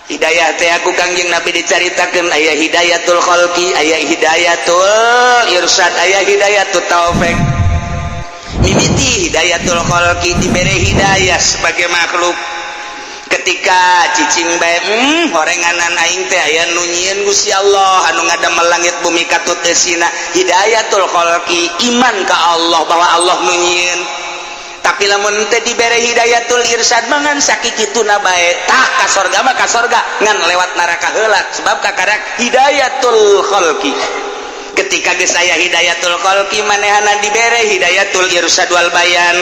Hidayah teh aku Kangjeng Nabi dicaritakeun aya hidayatul khalqi, aya hidayatul irsyad, aya hidayatul taufik. Mimiti hidayatul khalqi, dibere hidayah sebagai makhluk. Ketika cicing bae, horenganan aing teh aya nu nyieun Gusti Allah anu ngadamel langit bumi katut eusina. Hidayatul khalqi, iman ka Allah bahwa Allah nu nyieun. Tapi lamun teh dibere hidayatul irsyad mangan sakituna bae, tah ka sorga mah ka sorga, ngan lewat neraka heula, sebab kakarak hidayatul khalqi. Ketika geus aya hidayatul khalqi, manehana dibere hidayatul irsyad wal bayan,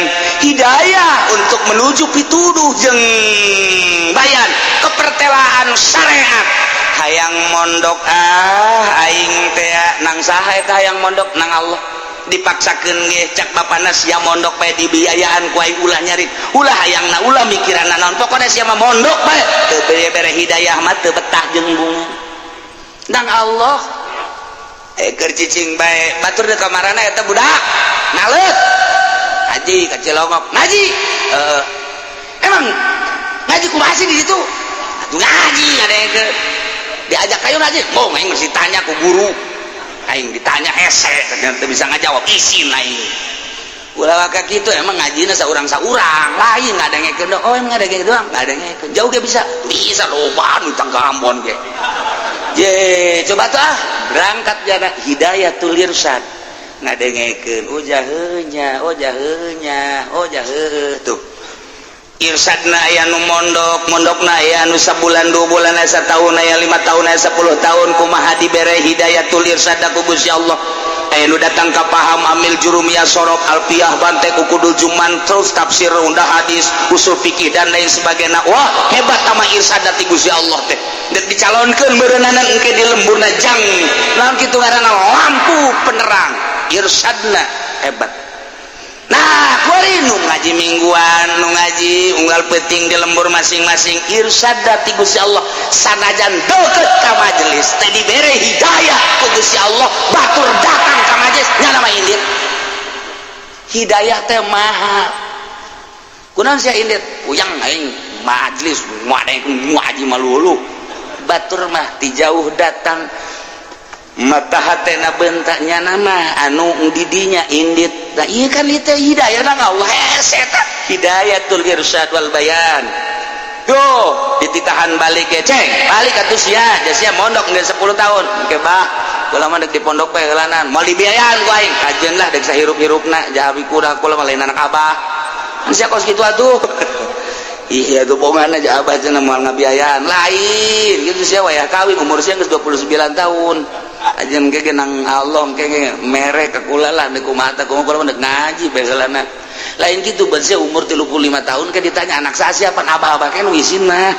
hidayah untuk menuju pituduh jeung bayan kepertelaan syariat. Hayang mondok ah aing teh nang saha eta? Hayang mondok nang Allah, dipaksakeun ge. Cak bapana, "Sia mondok bae, dibiayaan ku aing, ulah nyarit, ulah hayangna, ulah mikiran naon, pokona sia mah mondok bae." Teu bere hidayah mah teu betah jeung bunga nang Allah. Eh, keur cicing bae, batur deuk kamarana eta budak naleut haji ka Cilongok ngaji. Eh, emang ngaji kumaha sih di situ? Atuh ngaji ada yang ke diajak kayu ngaji. Mau aing mesti tanya ku guru, aing ditanya hese ternyata bisa ngajawab, isin aing. Ulah waka kitu. Emang ngajina saurang-saurang lain ngadengekeun? Oh, emang ngadengekeun doang, ngadengekeun jauh ge bisa, bisa loba nu tangga Ambon ge. Je, coba tuh ah, berangkat jana hidayatul irsyad, ngadengekeun, oh jaheunya, oh jaheunya, oh jaheuh. Tuh irsadna, aya nu mondok, mondokna aya nu sabulan, 2 bulan, aya satahun, aya 5 tahun, aya 10 tahun. Kumaha dibere hidayatul irsyad ku Gusti Allah? Aya nu datang ka paham amil jurumiyah, sorof, alfiah, bantek, ukudul juman, terus tafsir, unda hadis, usul fikih, dan lain sebagainya. Wah, hebat sama irsyad ti Gusti Allah teh. Dek dicalonkeun meureunana engke di lemburna jang naon kitu ngaranna, lampu penerang. Irsyadna hebat. Nah, kuari nu ngaji mingguan, nu ngaji unggal penting di lembur masing-masing, irsyad ti Gusti Allah. Sanajan deket ka majelis teh dibere hidayah ku Gusti Allah, batur datang ka majelis nyana mah indit. Hidayah teh mahal. Kunaon sia indit? Puyang aing majelis, ngaji ngaji malulu. Batur mah ti jauh datang, mata hatena bentaknya nama anu didinya indit. Nah, iya kan itu hidayah nang Allah hese eta hidayatul irsyad wal bayan. Tuh dititahan balik ge, "Ceng, balik atuh sia, sia mondok geus 10 tahun." "Engke bah, kula mah dek di pondok bae heulanan, moal dibiayaan ku aing." "Kajeun lah dek sahirup-hirupna, jahabi kurang, kula mah lain anak abah." Kan sia kos kitu atuh. Iya tuh, bongan aja, abah cenah moal ngabiayaan. Lain gitu sia, wayah kawin umur sia geus 29 tahun. Aja engke nang Allah engke mere ka kula lah, deuk kumaha tah, kumaha, kula mah dek ngaji bae heulana. Lain gitu, ban sia umur 35 tahun kan ditanya anak saya siapa, abah-abah kan isin mah.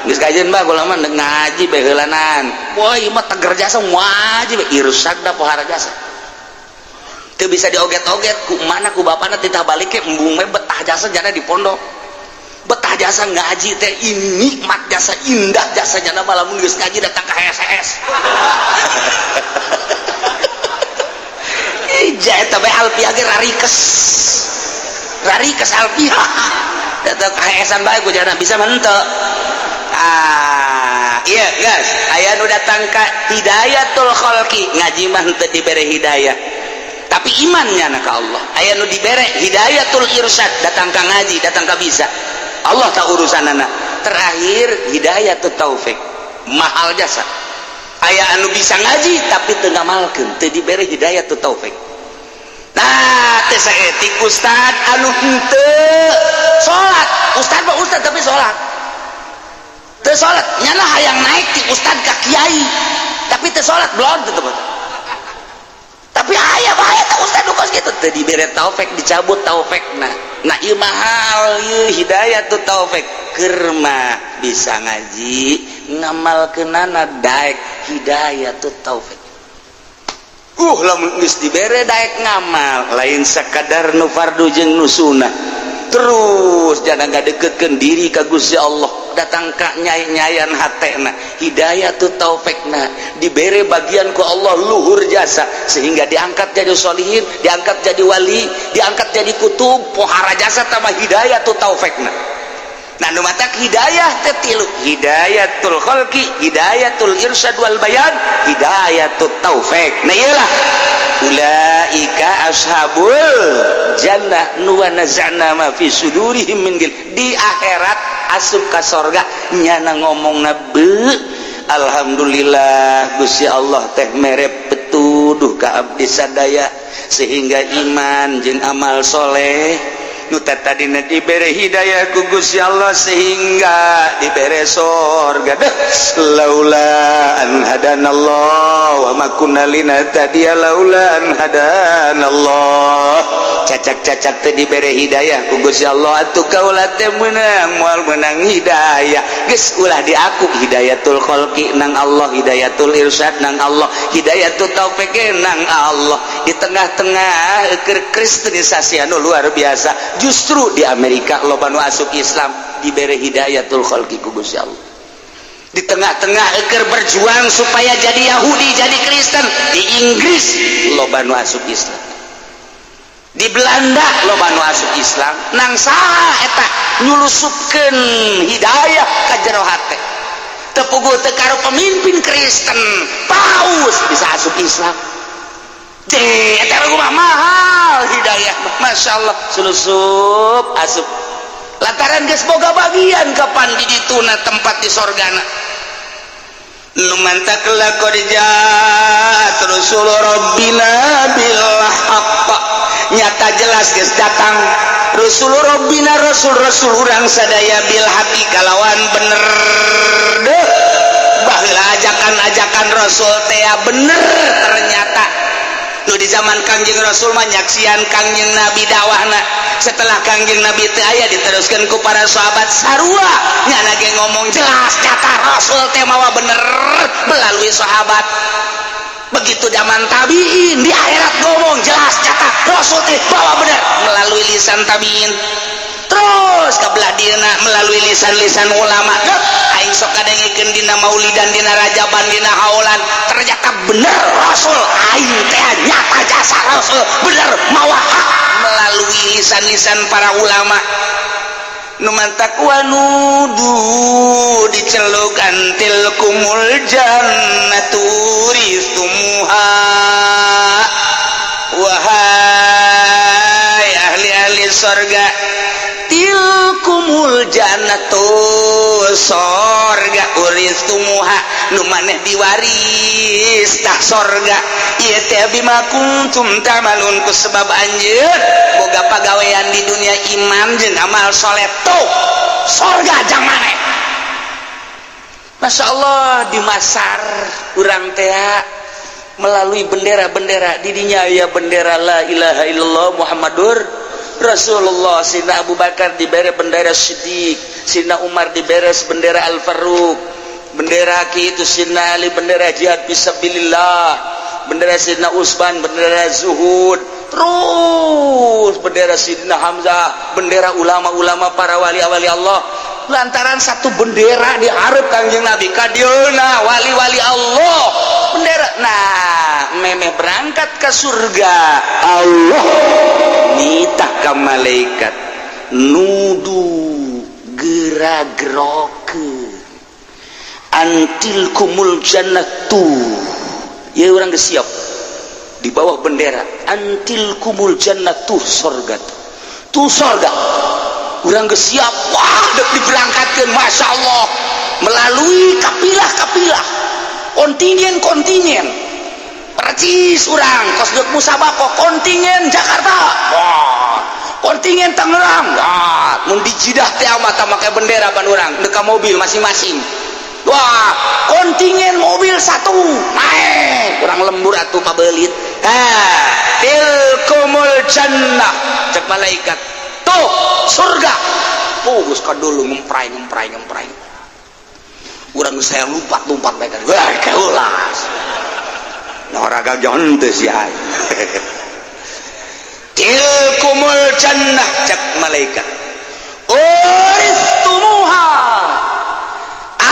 "Geus kajeun bah, kula mah dek ngaji bae heulanan." Wah, ieu mah teger jasa ngaji bae, irsyad da pohara jasa. Teu bisa dioget-oget ku mana ku bapana, titah balik ke embung we, betah jasa jana di pondok. Betah jasa ngaji teh, ini nikmat jasa, indah jasa jana lamun geus ngaji datang ke HSS. Ija eta bae alfiah ge rarikes. Rarikes alfiah. Datang ke HSan bae ku jana bisa mah henteu. Ah, iya guys, aya nu datang ka hidayatul khalqi, ngaji mah henteu dibere hidayah. Tapi imannya na ka Allah. Aya nu dibere hidayatul irsyad, datang ka ngaji, datang ka bisa. Allah tak urusanana. Terakhir hidayatul taufik, mahal jasa. Aya anu bisa ngaji tapi teu ngamalkeun, teu dibere hidayatul taufik. Nah, teh saetik ustad anu henteu salat, ustad mah ustad tapi salat. Teu salat, nyana hayang naik ti ustad ka kiai, tapi teu salat belum teu. Tapi aya bae teh ustad nu kos kitu teu dibere taufik, dicabut taufik. Nah, nah ieu mahal ieu hidayatut taufik. Keur mah bisa ngaji, ngamalkeunana daek hidayatut taufik. Lamun geus dibere daek ngamal, lain sakadar nu fardu jeung nu sunah, terus jangan ngadeketkeun diri ka Gusti Allah, datang ka nyai-nyayan hatena, hidayatut taufikna dibere bagian ku Allah luhur jasa sehingga diangkat jadi solihin, diangkat jadi wali, diangkat jadi kutub, pohara jasa tambah hidayatut taufikna. Nah, nu matak hidayah teh tilu: hidayatul khalqi, hidayatul irsyad wal bayan, hidayatut taufik. Nah, iyalah ulaika ashabul jannah nu wa naza'na ma fi sudurihim min ghil. Di akhirat asup ka sorga, nyana ngomong be, "Alhamdulillah, Gusti Allah teh mere petuduh ka abdi sadaya sehingga iman jeung amal soleh." Nu tadina dibere hidayah ku Gusti Allah sehingga dibere sorga deh. Laula an hadanallah wa ma kunna linahtadiya laula an hadanallah. Cacak-cacak teh dibere hidayah ku Gusti Allah, atuh kaula teh meunang moal meunang hidayah. Geus ulah diaku hidayatul khalqi nang Allah, hidayatul irsyad nang Allah, hidayatul taufik nang Allah. Di tengah-tengah keur kristenisasi anu luar biasa, justru di Amerika loba nu asup Islam, dibere hidayatul khalqi ku Gusti Allah. Di tengah-tengah eker berjuang supaya jadi Yahudi, jadi Kristen, di Inggris loba nu asup Islam, di Belanda loba nu asup Islam. Nang saha eta nyulusupkeun hidayah ka jero hate? Teu puguh teu karo pemimpin Kristen, paus bisa asup Islam. Eta mah mahal hidayah, Masya Allah, sulusup asup lantaran geus boga bagian kapan di dituna tempat di sorgana. Nu mantak laqad ja'at rusul rabbina bil haqq, nyata jelas geus datang rusul rabbina, rasul-rasul urang sadaya, bil haqqi kalawan bener deh. Baheula ajakan-ajakan rasul teh bener. Ternyata nu di zaman Kangjeng Rasul mah nyaksian Kangjeng Nabi dakwahna. Setelah Kangjeng Nabi teu aya, diteruskan ku para sahabat, sarua nyana ge ngomong jelas nyata Rasul teh mawa bener melalui sahabat. Begitu zaman tabiin, di akhirat ngomong jelas nyata Rasul teh bawa bener melalui lisan tabiin. Terus ke belah dina melalui lisan-lisan ulama. Aing sok kadengekeun dina maulidan, dina rajaban, dina haulan, ternyata bener Rasul aing teh, nyata jasa Rasul bener mawa hak melalui lisan-lisan para ulama. Nu mantak wanudu diceluk an tilkumul jannatu uristumuha, wahai ahli-ahli sorga, tilkumul jannatu, sorga, uristumuha, nu maneh diwaris tah sorga ieu teh, bima kuntum ta'malun, ku sebab anjeun boga pagawean di dunia, iman jeung amal soleh, tuh sorga jang maneh. Masya Allah, di Masar urang teh melalui bendera-bendera didinya ya, bendera la ilaha illallah Muhammadur Rasulullah. Sina Abu Bakar diberi bendera Siddiq, Sina Umar diberi bendera Al Faruq, bendera ki itu, Sina Ali bendera jihad fisabilillah, bendera Sina Usman bendera zuhud, terus bendera Sidina Hamzah, bendera ulama-ulama, para wali-wali Allah. Lantaran satu bendera diharap Kangjeng Nabi kadieuna wali-wali Allah bendera. Nah, memeh berangkat ke surga, Allah nitah ka malaikat, nudu gera-gerokeun an tilkumul jannatu. Ya, orang geus siap di bawah bendera an tilkumul jannatu, sorga tuh, sorga. Urang geus siap, wah, dek diberangkatkeun, Masya Allah, melalui kapilah-kapilah, kontingen-kontingen, percis urang kos dek musabaqah, kontingen Jakarta, wah, kontingen Tangerang, wah. Mun di Jidah teh mah make bendera ban urang dek mobil masing-masing. Wah, kontingen mobil satu naik, kurang lembur atuh pabelit. Ah, tilkumul jannah, cek malaikat, tuh surga. Oh, geus dulu ngempray ngempray ngempray, urang saya lompat lompat bae kan. Wah, keulas nah jangan teu si ai. Tilkumul jannah, cek malaikat, uristumuha,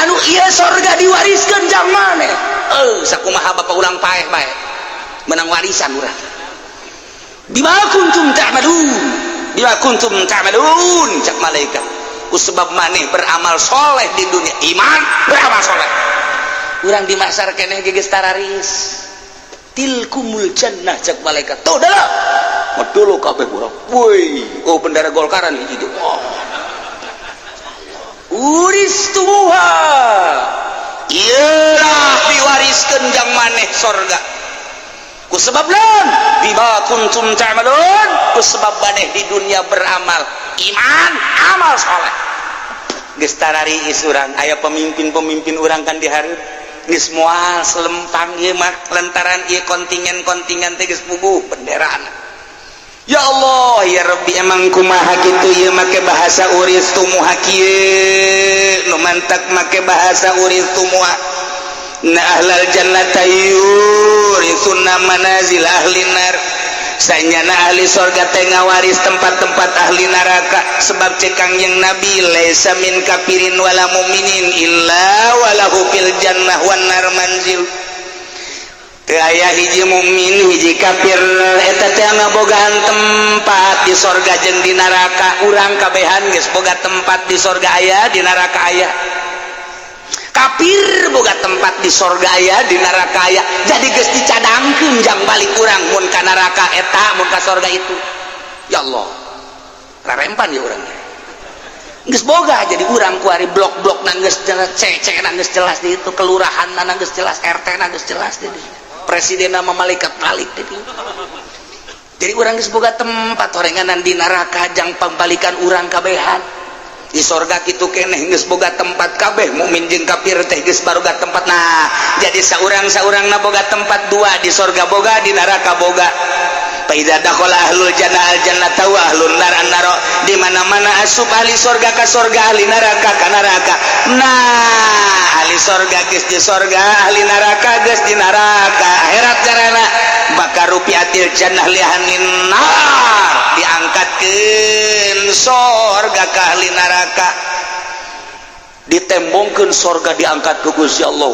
anu ieu sorga diwariskeun jang maneh. Eh, sakumaha bapak urang paeh bae menang warisan urang. Bima kuntum ta'malun, bima kuntum ta'malun, cek malaikat. Ku sebab maneh beramal soleh di dunia, iman, beramal soleh. Urang di mahsyar keneh geus tararis. Tilkumul jannah, cek malaikat. Tuh dah. Dulu kabeh urang. Woi, oh, bendera Golkaran hiji tuh. Oh. Uristumuha. Iyalah, diwariskeun jang maneh sorga. Ku sebab naon? Bima kuntum ta'malun. Ku sebab maneh di dunia beramal iman, amal soleh. Geus tarariis urang aya pemimpin-pemimpin urang kan di hareup. Geus moal selempang ieu mah lantaran ieu kontingen-kontingen teh geus puguh benderana. Ya Allah ya Rabbi, emang kumaha kitu ieu make bahasa uristumuha kieu? Nu mantak make bahasa uristumuha na ahlal jannata yuritsuna manazil ahli nar, sanyana ahli sorga teh ngawaris tempat-tempat ahli neraka. Sebab cek Kangjeng Nabi, laisa min kafirin wala muminin illa walahu fil jannah wan nar manzil. Teu aya hiji mukmin, hiji kafir eta teh ngabogaan tempat di sorga jeung di neraka. Urang kabehan geus boga tempat, di sorga aya, di neraka aya. Kafir boga tempat, di sorga aya, di neraka aya. Jadi geus dicadangkeun jang balik urang, mun ka neraka eta, mun ka sorga itu. Ya Allah, rarempan ya urang geus boga. Jadi urang kuari blok-blok geus jelas, C C geus jelas di itu, kelurahan geus jelas, RT geus jelas, jadi presiden nama malaikat balik. Jadi urang geus boga tempat horenganan di neraka jang pambalikan urang kabehan. Di sorga kitu keneh, geus boga tempat kabeh. Mukmin jeung kafir teh geus baroga tempat. Nah, jadi saurang-saurang na boga tempat dua, di sorga boga, di neraka boga. Fa idza dakhala ahlul jannah al jannata wa ahlun nar an nar, di mana-mana asup ahli sorga ka sorga, ahli neraka ka neraka. Nah, ahli sorga geus di sorga, ahli neraka geus di neraka. Akhirat carana maka rufiatil jannah li ahlin nar, diangkatkeun sorga ka ahli neraka, ditembongkeun sorga, diangkat ke Gusti Allah.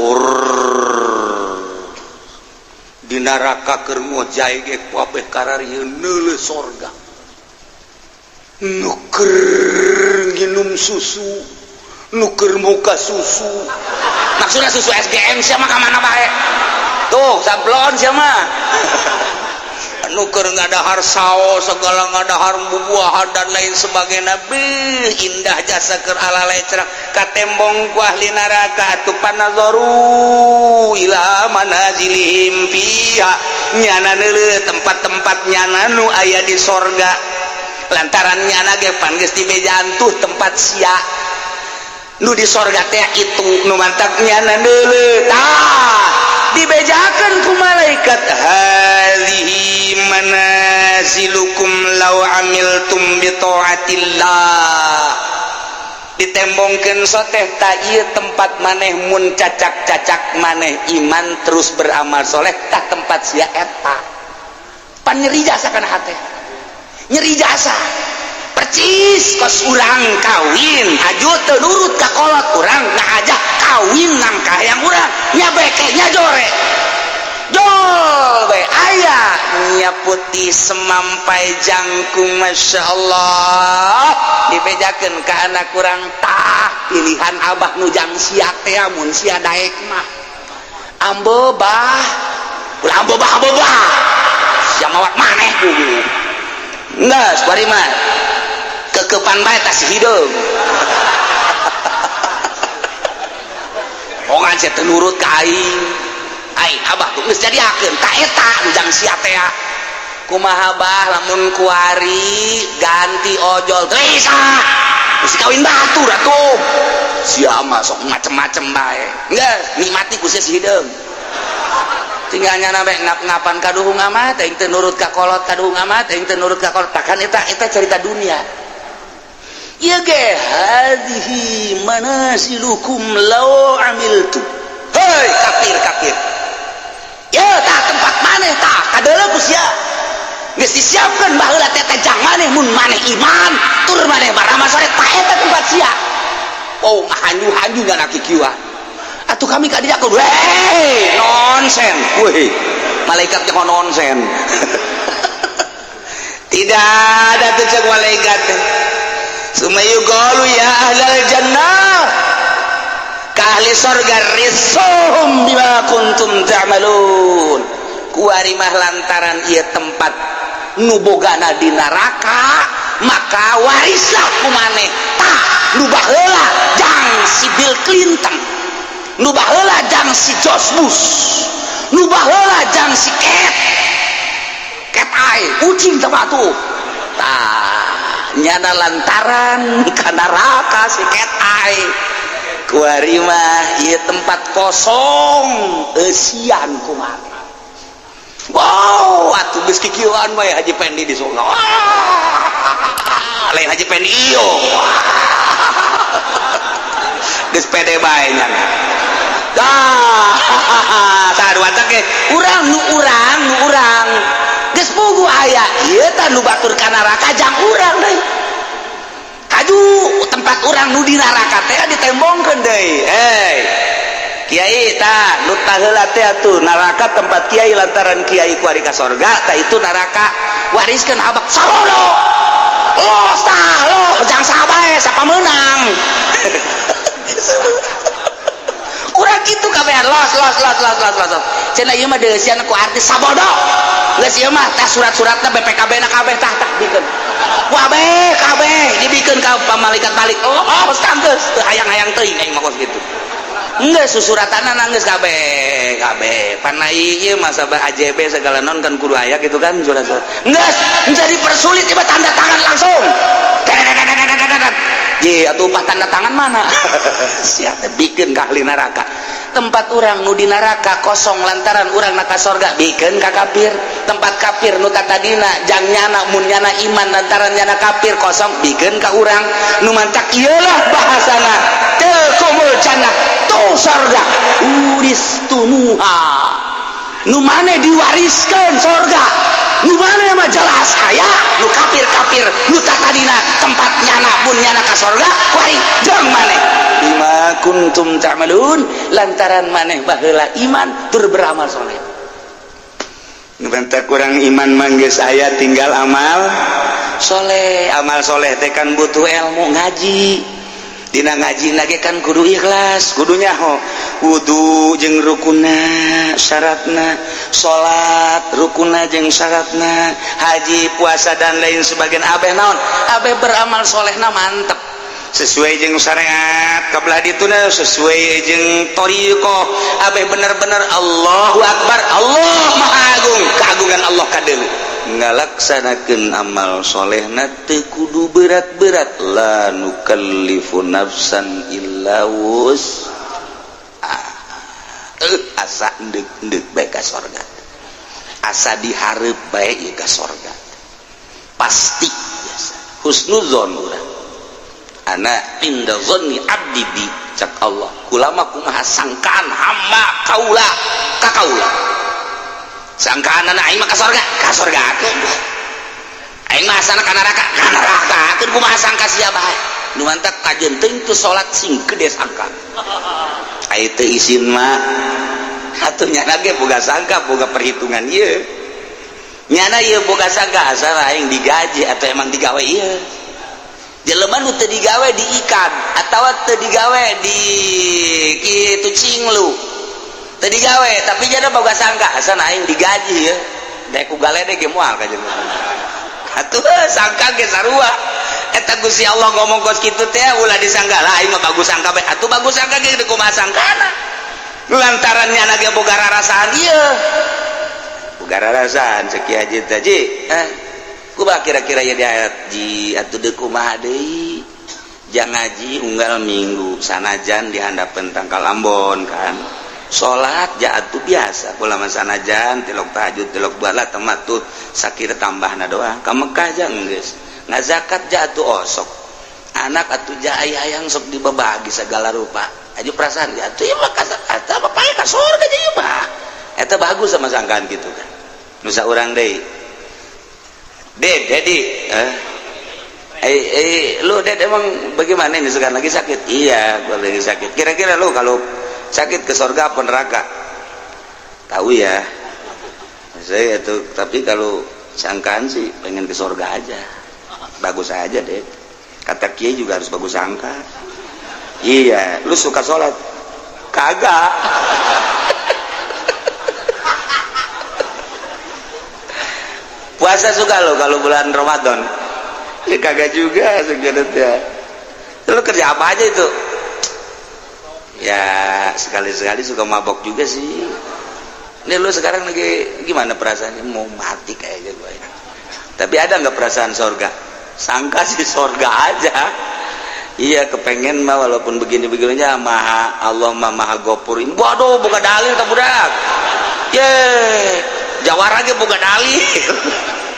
Di neraka keur ngojay ge kabeh kararieun neuleuh sorga. Nu keur nginum susu, nu keur muka susu, maksudnya susu SGM. Siapa ka mana bae tuh sablon, siapa nu keur ngadahar saos segala, ngadahar bubuahan dan lain sebagainya. Beuh, indah jasa keur ala lecrang. Katembong ku ahli neraka atuh, panazaru ila manazilihim fiha, nyana neuleuh tempat-tempat nyana nu aya di sorga. Lantaran nyana ge pan geus dibejaan tuh tempat sia nu di sorga teh itu. Nu mantak nyana neuleuh, tah dibejakan ku malaikat, hadhihi manazilukum law amiltum bi taatillah. Ditembongkeun soteh, tah ieu tempat maneh mun cacak-cacak maneh iman terus beramal soleh, tah tempat sia eta. Pan nyeri jasa kana hate, nyeri jasa percis kos urang kawin aju teu nurut ka kolot urang, ngajak kawin nang kahayang urang nya, beke nya jore jol be aya nya putih semampai jangkung. Masya Allah, dibejakeun ka anak kurang, tah pilihan abah nu jang sia teh mun sia daek mah. Ambo bah, ulah ambo bah, ambo bah sia mawat maneh kudu geus bari mah kekepan bae tas hideung. Ongan sia teu nurut ka aing, aing abah tuh geus jadiakeun ta eta nu jang sia teh. Kumaha bah lamun kuari ganti ojol? Teu bisa, mesti kawin batur atuh. Sia mah sok macem-macem bae. Geus nikmati ku sia si hideung, tinggal nyana bae ngap-ngapan kaduhung amat aing teu nurut ka kolot, kaduhung amat aing teu nurut ka kolot. Takkan eta eta cerita dunia. Ieu ge hadhihi manasilukum law amiltu. Hei kafir, kafir ya, tah tempat maneh, tah kadeuleu ku sia geus disiapkeun baheula teh teh jang maneh mun maneh iman tur maneh baramal soleh, tah eta tempat sia. Oh, ngahanju-hanju nyana kikieuan atuh kami ka dieu. Weh, nonsen weh, malaikat jeung nonsen. Tidak ada tuh cek malaikat teh. Tsumma yuqalu ya ahlal jannah, ka ahli sorga, ritsuhum bima kuntum ta'malun. Kuari mah lantaran ieu tempat nu bogana di neraka, maka warislah ku maneh. Tah, nu baheula jang si Bill Clinton, nu baheula jang si George Bush, nu baheula jang si Cat Cat Eye kucing teh tuh. Tah, nyana lantaran ka neraka si Cat Eye, kuari mah ieu tempat kosong, eusian ku maneh. Wow, atuh geus kikieuan we Haji Pendi di surga. Wah, lain Haji Pendi iyo. Geus pede bae nyana. Dah, tah dua ge urang nu urang nu urang geus puguh aya ieu tah nu batur ka neraka jang urang deui. Kaju tempat urang nu di neraka teh ditembongkeun deui. Hei. Kiai, tah nu taheula teh atuh neraka tempat kiai, lantaran kiai kuari ka sorga, tah itu neraka wariskeun abak sarono. Los tah, lo jang saha bae, sapa meunang. Urang kitu kabehan, los los los los los los. Cenah ieu mah deusian ku artis sabodo. Geus ieu mah tah surat-suratna BPKB na kabeh, tah tah bikeun. Ku kabeh kabeh dibikeun ka malaikat balik. Oh, oh geus teu hayang-hayang teuing aing mah kos kitu. Enggak, susuratana geus kabeh kabeh. Panai ieu mah sabah AJB segala non kan kudu aya gitu kan surat-surat. Geus jadi persulit ieu tanda tangan langsung. Ye, atuh upah tanda tangan mana? Siapa bikin ka ahli neraka. Tempat urang nu di neraka kosong lantaran urang na ka sorga, bikin ka kafir. Tempat kafir nu tadina jang nyana mun nyana iman, lantaran nyana kafir kosong, bikin ka urang. Nu mantak iyalah bahasana tilkumul jannah, tuh sorga, uristumuha, nu maneh diwariskan sorga. Nu maneh mah jelas aya nu kafir-kafir nu tadina tempat nyana pun nyana ka sorga kuari jang maneh bima kuntum ta'malun, lantaran maneh baheula iman tur beramal soleh. Bentar, kurang iman mah geus aya, tinggal amal soleh. Amal soleh teh kan butuh ilmu, ngaji. Dina ngaji lagi kan kudu ikhlas, kudu nyaho wudu jeung rukuna syaratna, salat rukuna jeung syaratna, haji, puasa, dan lain sebagian. Abeh naon, abeh beramal solehna mantep sesuai jeung syariat kabelah dituna, sesuai jeung thoriqoh, abeh bener-bener Allahu Akbar, Allah Maha Agung, keagungan Allah kadeuleu. Ngalaksanakeun amal solehna teu kudu berat-berat, la nukallifu nafsan illa wus asa endek-endek bae ka sorga, asa dihareup bae ieu ka sorga pasti. Biasa husnuzon urang, ana inda zanni abdi bi, cak Allah, kulama kumaha sangkaan hamba kaula ka kaula. Sangkaan anak aing mah ka sorga, ka sorga aing mah, asana ka neraka, ka neraka. Kumaha sangka sia bae, nu mantak kajeun teuing teu salat sing gede sangka. Ai teu isin mah atuh nyana ge boga sangka, boga perhitungan ieu. Nyana ieu boga sangka asal aing digaji atau emang digawe ieu. Jelema nu teu digawe diikat atawa teu digawe di kitu cinglu. Teu digawe tapi jana boga sangka asal aing digaji ya. Daek ku galede ge moal ka jelema. Atuh sangka ge sarua. Eta Gusti Allah ngomong kos kitu teh ulah disangka lah, aing mah bagus sangka bae. Atuh bagus sangka ge kumaha sangkana? Lantaran nyana ge boga rarasaan ieu. Boga rarasaan cek Kiai Haji teh, Ji, eh kumaha kira-kira ya di ayat ji atuh deuk kumaha deui? Jang ngaji unggal minggu sanajan di handapeun tangkal ambon kan. Salat ja atuh biasa kula mah, sanajan tilok tahajud, tilok bala tematut sakira tambahna doang. Ka Mekah ja geus. Ngazakat ja atuh osok. Anak atuh ja hayang sok dibabagi segala rupa. Aju perasaan ja atuh ieu mah eta bapaknya ka surga ja ieu mah. Eta bagus sama sangkaan gitu kan. Nusa urang deui. Ded, Dedi, lu Ded emang bagaimana ini sekarang lagi sakit? Iya, gua lagi sakit. Kira-kira lu kalau sakit ke surga apa neraka? Tahu ya. Saya itu, tapi kalau sangkaan sih pengen ke surga aja. Bagus aja, Ded. Kata kiai juga harus bagus sangka. Iya, lu suka sholat? Kagak. Puasa suka lo kalau bulan Ramadan? Ya kagak juga sebenarnya. Lu kerja apa aja itu? Ya sekali-sekali suka mabok juga sih. Ini lu sekarang lagi gimana perasaannya? Mau mati kayaknya gue. Tapi ada nggak perasaan sorga? Sangka sih sorga aja. Iya, kepengen mah walaupun begini-begininya maha Allah mah maha gopur. Waduh, buka dalil tak budak. Ye, jawara ge buka dalil.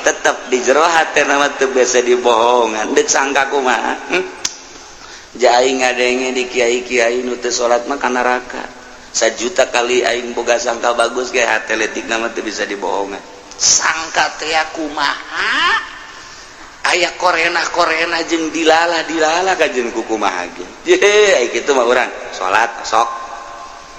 Tetap di jero hate nama teu biasa dibohongan. Deuk sangka kumaha? Jaing ngadenge di kiai-kiai nu teu salat mah ka neraka. Sajuta kali aing boga sangka bagus ge hate leutik nama teu bisa dibohongan. Sangka teh kumaha? Aya korena-korena jeung dilalah-dilalah kajeun ku kumaha ge. Ye, ai kitu mah urang salat sok.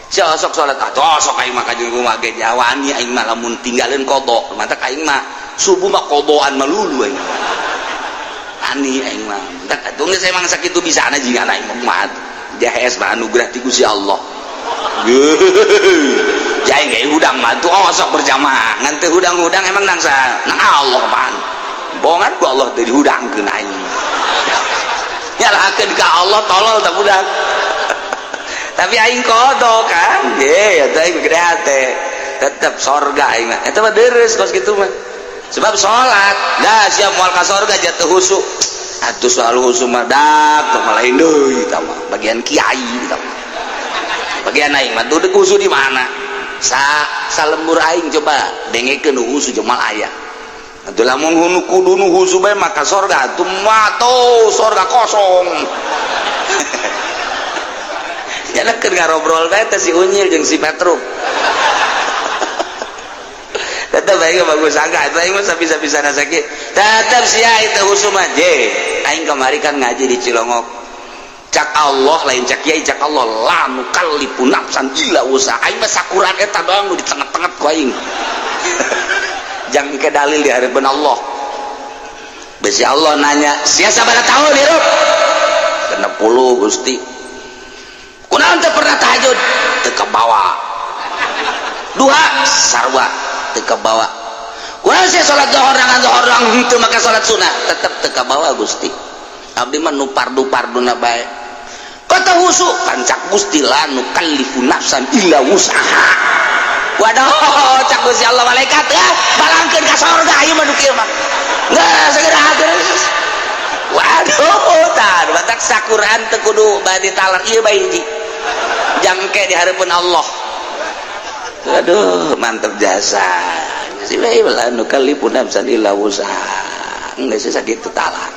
Sia sok salat atuh sok aing mah kajeun kumaha ge jawani aing mah lamun tinggalin qada. Matak aing mah subuh mah qadaan melulu aing. Ani aing mah. Matak atuh geus emang sakitu bisana jigana aing mah kumaha. Jahes mah anugerah ti Gusti Allah. Jaing ge hudang mah atuh sok berjamaah. Ngan teu hudang-hudang emang nang sa nang Allah apaan. Bohongan ku Allah teu dihudangkeun aing. Nyalahkeun ka Allah tolol tak budak. Tapi aing kodok kan. Ye, eta aing gede hate. Tetep sorga aing mah. Eta mah deres kos kitu mah. Sebab salat, dah siap moal ka sorga jatuh husu. Atuh soal husu mah dak tong lain deui eta mah. Bagian kiai eta mah. Bagian aing mah duduk husu di mana? Sa salembur aing coba dengekeun husu jeung moal aya. Atuh lamun hunu kudu nu husu bae maka sorga atuh mah tuh sorga kosong. Nyana keur ngarobrol bae teh si Unyil jeung si Petruk. Tetep aing bagus sangka atuh aing mah sabisa-bisana sakit. Tetep sia itu husu mah je. Aing kamari kan ngaji di Cilongok. Cak Allah lain cak kiai cak Allah la nukallifu nafsan illa wusaha. Aing mah sakuran eta doang nu ditenget-tenget ku aing. Jangan ke dalil di hadapan Allah. Besi Allah nanya, sia sabaraha tahun hirup? 60 Gusti. Kunaon teu pernah tahajud? Teu kabawa. Duha sarua teu kabawa. Kunaon sia salat zuhur rangan zuhur doang henteu make salat sunah? Tetep teu kabawa Gusti. Abdi mah nu pardu-parduna bae. Kata husu kan cak Gusti la nukallifu nafsan illa wus'aha. Waduh, cak Gusti Allah malaikat ya, balangkeun ka sorga ieu mah nu kieu mah. Geus segera geus. Waduh, tah batak sakuran teu kudu bade talar ieu bae hiji. Jangke di hareupeun Allah. Aduh, mantep jasa. Si bae la nukallifu nafsan illa wus'aha. Geus sakitu talar.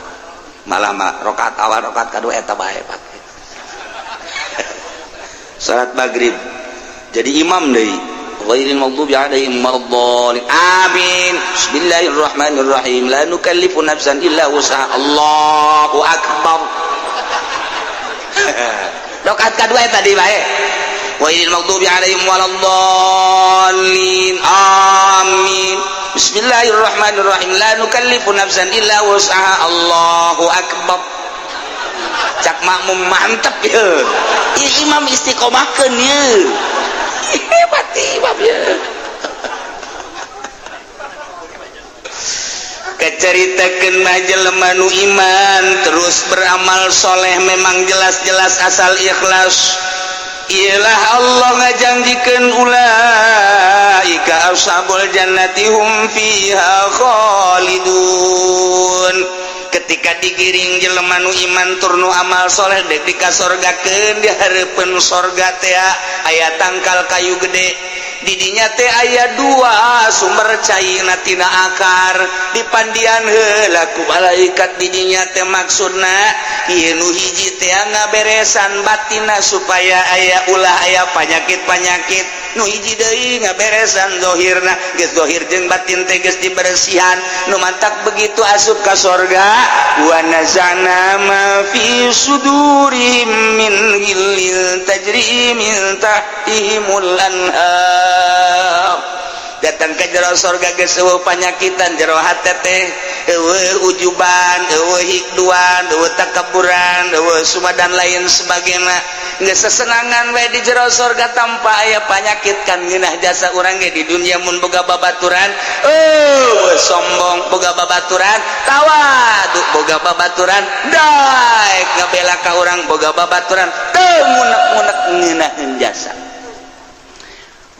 Malah mah rakaat awal rakaat kadua eta bae pake. Salat maghrib jadi imam deui. Ghairil maghdubi alaihim waladdallin. Amin. Bismillahirrahmanirrahim. La nukallifu nafsan illa wus'aha. Allahu akbar. Rakaat kadua tadi bae. Ghairil maghdubi alaihim waladdallin. Amin. Bismillahirrahmanirrahim. La nukallifu nafsan illa wus'aha. Allahu akbar. Cak makmum mantep ye. Ieu imam istiqomahkeun ye. Hebat imam ye. Keceritakeun mah jelema nu iman terus beramal soleh memang jelas-jelas asal ikhlas. Ialah Allah ngajanjikeun ulaika ashabul jannati hum fiha khalidun. Ketika digiring jelema nu iman tur nu amal soleh dek dikasorgakeun di hareupeun sorga teh aya tangkal kayu gede. Didinya teh aya dua sumber cairna tina akar dipandian heula ku malaikat didinya teh maksudna ieu nu hiji teh ngaberesan batinna supaya aya ulah aya panyakit-panyakit, nu hiji deui ngaberesan zahirna geus zahir jeung batin teh geus dibersihan. Nu mantak begitu asup ka sorga wa nazana ma fi sudurihim min ghillin tajri min tahtihimul anhar. Datang ke jero sorga geus eueuh panyakitan jero hate teh, eueuh ujuban, eueuh hikduan, eueuh takaburan, eueuh suma dan lain sebagainya. Geus sesenangan we di jero sorga tanpa aya panyakit. Kan ngeunah jasa urang ge di dunia mun boga babaturan eueuh sombong, boga babaturan tawadu, boga babaturan daek ngabela ka urang, boga babaturan teu ngunek-ngunek, ngeunaheun jasa.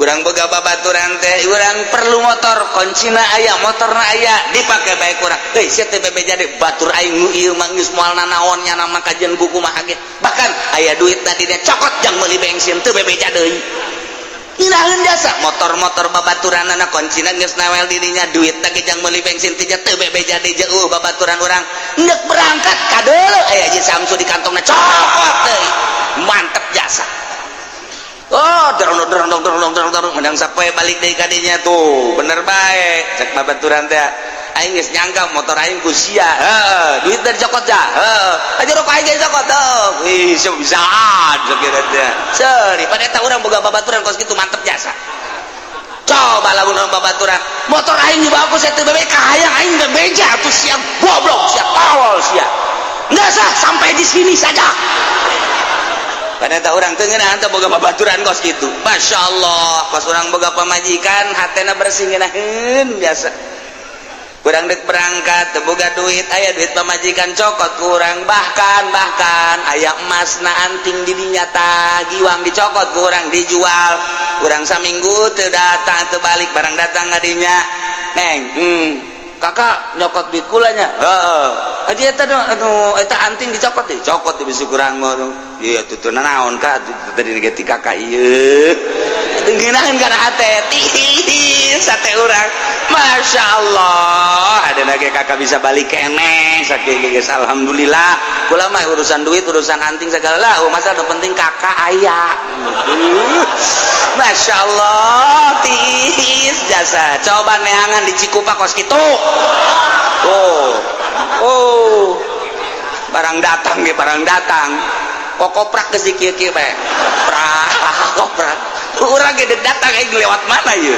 Urang boga babaturan teh, urang perlu motor, kuncina aya, motorna aya, dipake bae kurang. Heuy, sia teh bebeja deui batur aing nu ieu mah geus moal nanaon nya nama kajian buku mah ge. Bahkan aya duit tadi dia cokot jang meuli bensin, teu bebeja deui. Ngeunaheun jasa motor-motor babaturanana, kuncina geus nawel dirinya, duit ge jang meuli bensin teh teu bebeja deui. Jeuh babaturan urang neuk berangkat kadeuleu aya Haji Samsu di kantongna, cokot deui. Mantep jasa. Oh, dorong dorong dorong dorong dorong dorong, menang sampai balik deui kadinya tuh bener bae cek babaturan teh. Aing geus nyangka motor aing ku sia, heeh, duit dari cokot ja, heeh, aja rokok aing ge cokot heuh. Wih, bisaan sakira teh seuri pada eta urang boga babaturan kos kitu, mantep jasa. Coba lamun urang babaturan motor aing dibawa ku sia teu bebe kahayang aing bebeja atuh, sia goblok, sia tolol, sia nggak sah, sampai di sini saja. Karena tak orang teu ngeunah teh boga babaturan kos kitu. Masya Allah, pas urang boga pamajikan hatena bersih, ngeunaheun biasa. Kurang dek berangkat teu boga duit, aya duit pamajikan cokot kurang. Bahkan bahkan aya emas na anting di dinya tah giwang, dicokot kurang, dijual. Kurang saminggu teu datang, teu balik, barang datang ngadinya, "Neng, kakak nyokot duit kula nya." Heeh. Aja eta anu eta anting dicokot, dicokot di bisi kurang mah. Iya, tuh naon ka tadi ge ti kakak ieu. Teu ngeunaheun kana hate tiis sate urang. Masya Allah, ada lagi kakak bisa balik keneh sakieu geus alhamdulillah. Kula mah urusan duit, urusan anting segala lah, oh, masa nu penting kakak aya. Masya Allah, tiis jasa. Coba neangan di Cikupa kos kitu. Oh, oh, barang datang ge, barang datang kokoprak geus di kieu-kieu bae. Prak, koprak. Urang ge datang, aing lewat mana ieu?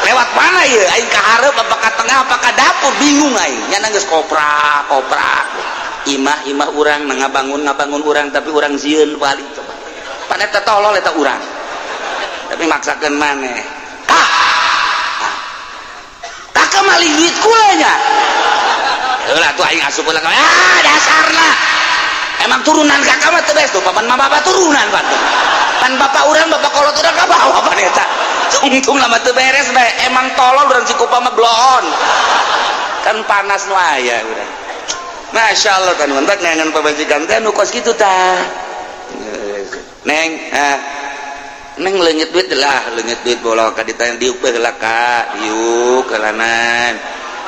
Lewat mana ieu? Aing ka hareup apa ka tengah apa ka dapur, bingung aing. Nyana geus koprak, koprak. Imah imah urang ngabangun ngabangun urang, tapi urang sieun balik coba. Pan eta tolol eta urang. Tapi maksakeun maneh. Kak. Kakak maling duit kula nya. Heula tuh aing asup heula. Ah, dasarna. Emang turunan kakak mah teu beres tuh, paman mah bapak turunan pan. Pan bapak urang, bapak kolot urang ka bawa pan eta. Tungtung lama teu beres bae. Emang tolol urang Cikupa mah bloon. Kan panas nu aya urang. Masya Allah, kan mantap neangan pamajikan teh nu kos kitu tah. Neng, ah. Neng leungit duit lah, leungit duit bola ka ditanya diuk bae heula ka, diuk heulanan.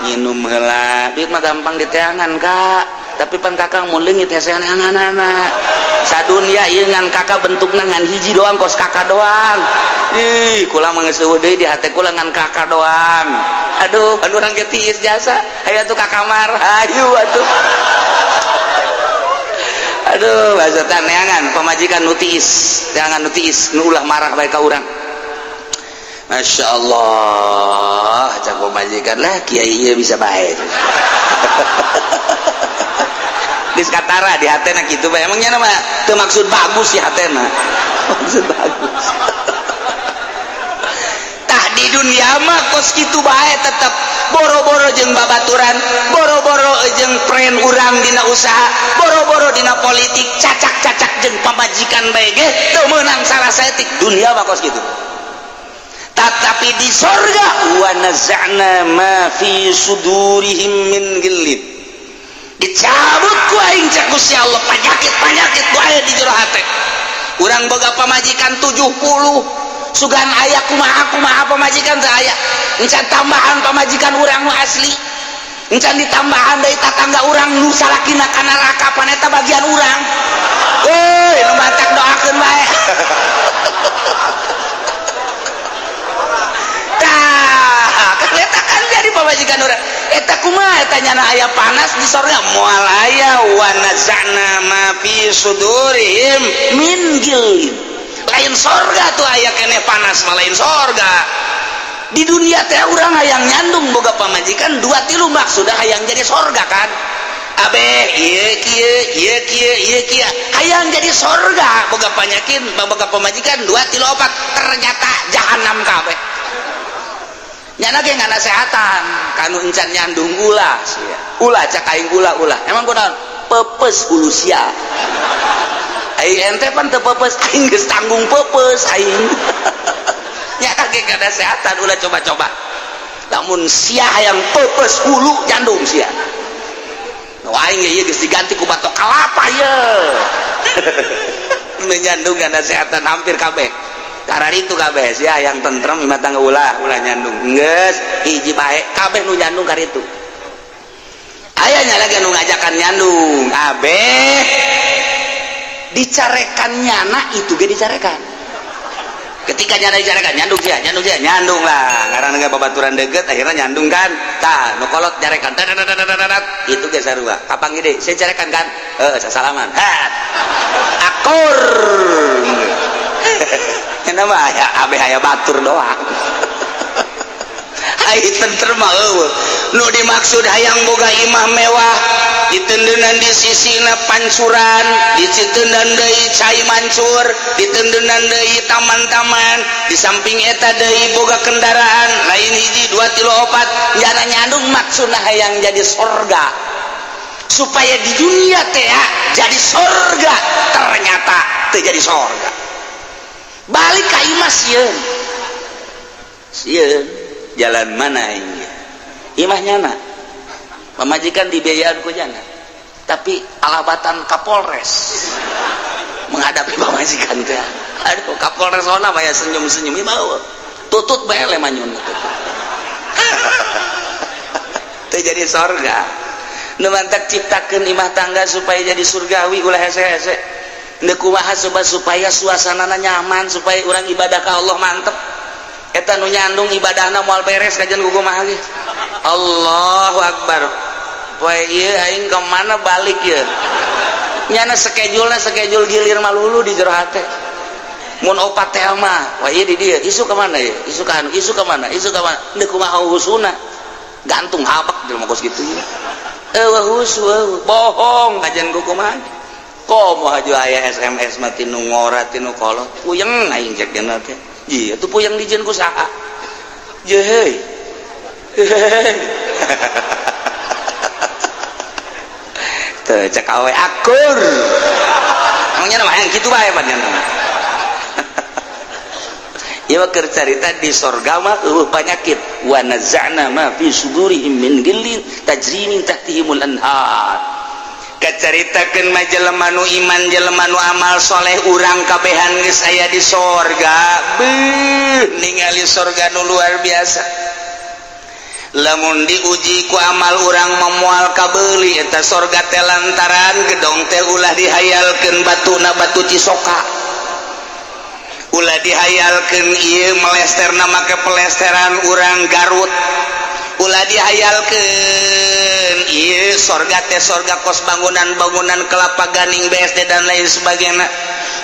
Nginum heula, duit mah gampang diteangan, Kak. Tapi pan kakak mun leungit hese neanganana. Sadunya ieu ngan kakak bentukna ngan hiji doang, kos kakak doang. Ih, kula mah geus eueuh deui di hate kula ngan kakak doang. Aduh, anu urang ge tiis jasa. Hayu atuh ka kamar. Hayu atuh. Aduh, bahasa neangan pamajikan nu tiis, neangan nu tiis, nu ulah marah bae ka urang. Masya Allah, cak pamajikan lah kiai ieu bisa bae. Geus katara di hatena kitu bae. Emang nya mah teu maksud bagus sih hatena. Maksud bagus. Tah di dunia mah kos kitu bae tetep boro-boro jeung babaturan, boro-boro jeung friend urang dina usaha, boro-boro dina politik, cacak-cacak jeung pamajikan bae ge teu meunang salah saeutik, dunia mah kos kitu. Tetapi di sorga wa naza'na ma fi sudurihim min ghillin, dicabut ku aing cek Gusti Allah penyakit-penyakit ku aya di jero hate. Urang boga pamajikan 70 sugan aya kumaha kumaha pamajikan teh aya, encan tambahan pamajikan urang nu asli, encan ditambahan dari tatangga urang nu salakina ka neraka, pan eta bagian urang. Euy, nu batak doakeun bae. Tah, kan eta kan jadi pamajikan urang. Eta kumaha eta nyana aya panas di sorga? Moal aya. Wa naza'na ma fi sudurihim min gillin. Lain sorga tuh aya keneh panas mah, lain sorga. Di dunia teh urang hayang nyandung boga pamajikan dua tilu, maksudna hayang jadi sorga kan. Abe ieu kieu, ieu kieu, ieu kieu, hayang jadi sorga, boga panyakin, boga pamajikan dua tilu opat, ternyata jahanam kabeh. Nyana ge nganasehatan kanu encan nyandung, ulah sia, ulah, cak aing ulah, ulah. Emang kunaon? Pepes hulu sia. Aing ente pan teu pepes, aing geus tanggung pepes aing. Nya ge nganasehatan, ulah coba-coba. Lamun sia hayang pepes hulu, nyandung sia. Nu aing ge ieu geus diganti ku batok kalapa ye. Nu nyandung nganasehatan hampir kabeh karena itu kabeh sia yang tentrem imah tangga, ulah, ulah nyandung. Geus hiji bae, kabeh nu nyandung karitu. Aya nya lagi nu ngajakan nyandung, abeh dicarekan nyana itu ge dicarekan. Ketika nyana dicarekan, nyandung sia, nyandung sia, nyandung lah. Ngaran ge babaturan deket, akhirnya nyandung kan. Tah nu kolot nyarekan tat, itu ge sarua. Kapan gede saya carekan kan, eh, sasalaman hat akur. Kenapa aya abe aya batur doang. Ai tentrem mah eueuh. Nu dimaksud hayang boga imah mewah, ditendenan di sisina pancuran, ditendenan deui cai mancur, ditendenan deui taman-taman, di samping eta deui boga kendaraan lain hiji dua tilu opat. Nyana nyandung maksudna hayang jadi sorga, supaya di dunia teh jadi sorga, ternyata teu jadi sorga. Balik ka imah sieun, sieun jalan mana ini imah nyana, pamajikan dibiayaan ku nyana, tapi alabatan Kapolres menghadapi pamajikan teh. Aduh, Kapolres ona mah senyum-senyum, imah tutut bae manyun teu jadi sorga. Nu mantak ciptakeun imah tangga supaya jadi surgawi, ulah hese-hese. Ndek kumaha coba supaya suasanana nyaman, supaya urang ibadah ka Allah mantep. Eta nu nyandung ibadahna moal beres kajian ku kumaha ge. Allahu akbar, poe ieu aing ka mana balik ieu? Nyana schedule-na schedule gilir malulu di jero hate. Mun opat teh mah, wah, ieu di dieu, isuk ka mana ieu? Isuk ka anu, isuk ka mana, isuk ka mana? Ndek kumaha husuna? Gantung habak jelema kos kitu ieu. Eueuh husu, eueuh bohong kajian ku kumaha. Komo haju aya SMS mah tinu ngora, tinu kolot, puyeng aing cek dina teh. Ieu tuh puyeng dijieun ku saha? Je heuy. Teu cek awe akur. Emangnya mah yang kitu bae pan nya. Ieu mah keur carita di sorga mah eueuh panyakit. Wa naza'na ma fi sudurihim min ghillin tajri min tahtihimul anhar. Kacaritakeun mah jelema nu iman, jelema nu amal soleh, urang kabehan geus aya di sorga. Beuh, ningali sorga nu luar biasa. Lamun diuji ku amal urang memual kabeuli eta sorga teh, lantaran gedong teh ulah dihayalkeun batuna batu cisoka, ulah dihayalkeun ieu melesterna make pelesteran urang Garut, ulah dihayalkeun ieu sorga teh sorga kos bangunan-bangunan Kelapa Gading, BSD, dan lain sebagainya.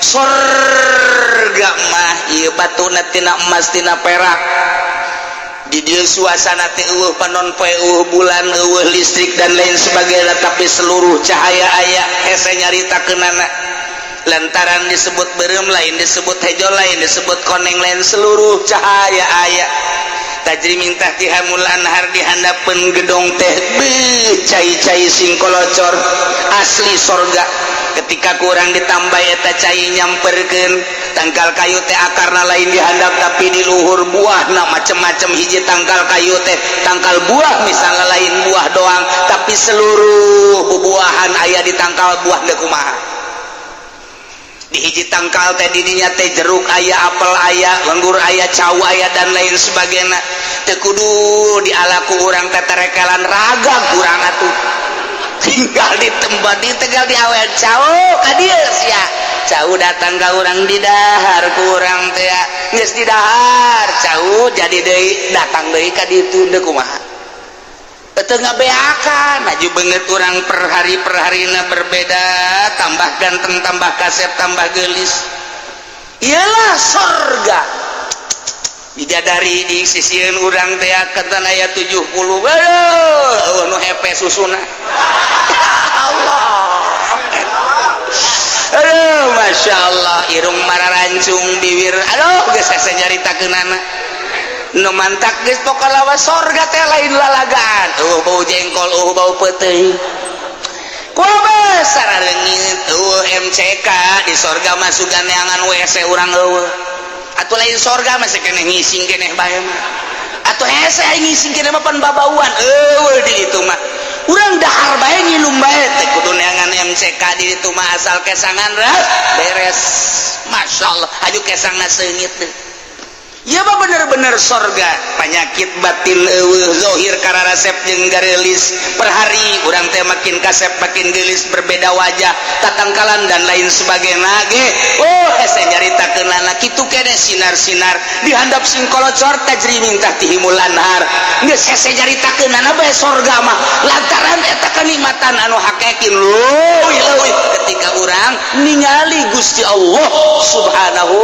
Sorga mah ieu batuna tina emas, tina perak. Di dieu suasana teh eueuh panon poe, eueuh bulan, eueuh listrik, dan lain sebagainya, tapi seluruh cahaya aya. Hese nyaritakeunana lantaran disebut beureum lain, disebut hejo lain, disebut koneng lain, seluruh cahaya aya. Tajri min tahtihamul anhar, di handapeun gedong teh beuh cai-cai sing kolocor, asli sorga. Ketika kurang ditambah eta cai nyamperkeun tangkal kayu teh, akarna lain dihandap tapi di luhur, buahna macem-macem. Hiji tangkal kayu teh, tangkal buah misalnya, lain buah doang tapi seluruh bubuahan aya di tangkal buah. Deuk kumaha di hiji tangkal teh, didinya teh jeruk aya, apel aya, anggur aya, cau aya, dan lain sebagainya. Teu kudu dialaku urang teh terekelan raga kurang atuh, tinggal ditempat di tinggal diawean cau ka dieu sia. Cau datang ka urang, didahar ku urang teh. Geus didahar cau, jadi deui datang deui ka ditu. Deuk kumaha teu ngabeakan? Maju banget urang per hari, per harina berbeda, tambah ganteng, tambah kasep, tambah gelis. Iyalah sorga. Bidadari di sisieun urang teh katan aya 70. Aduh, nu hepe susuna. Allah. Aduh, Masya Allah, irung mararancung, bibir. Aduh, geus hese nyaritakeunana. Nu mantak geus pokona lawas sorga teh lain lalagaan. Bau jengkol, bau peuteuy. Kumaha saraleungit, eueuh MCK di sorga masukan neangan WC urang eueuh. Atuh lain sorga, masih keneh ngising keneh bae mah. Atuh hese aing ngising keneh mah, pan babauan. Eueuh di ditu mah. Urang dahar bae, ngilum bae, teh kudu neangan MCK di ditu mah, asal kesangan beres. Masya Allah, aju kesangna seungit teh. Ya mah bener-bener sorga, penyakit batin eueuh, zohir kararasep jeung gareulis. Per hari urang teh makin kasep, makin geulis, berbeda wajah, tatangkalan, dan lain sebagainya ge. Oh, hese nyaritakeunana. Kitu kene sinar-sinar di handap singkolocor, tajri min tahtihimul anhar. Geus hese nyaritakeunana bae sorga mah, lantaran eta kenikmatan anu hakikin leuwih-leuwih ketika urang ningali Gusti Allah Subhanahu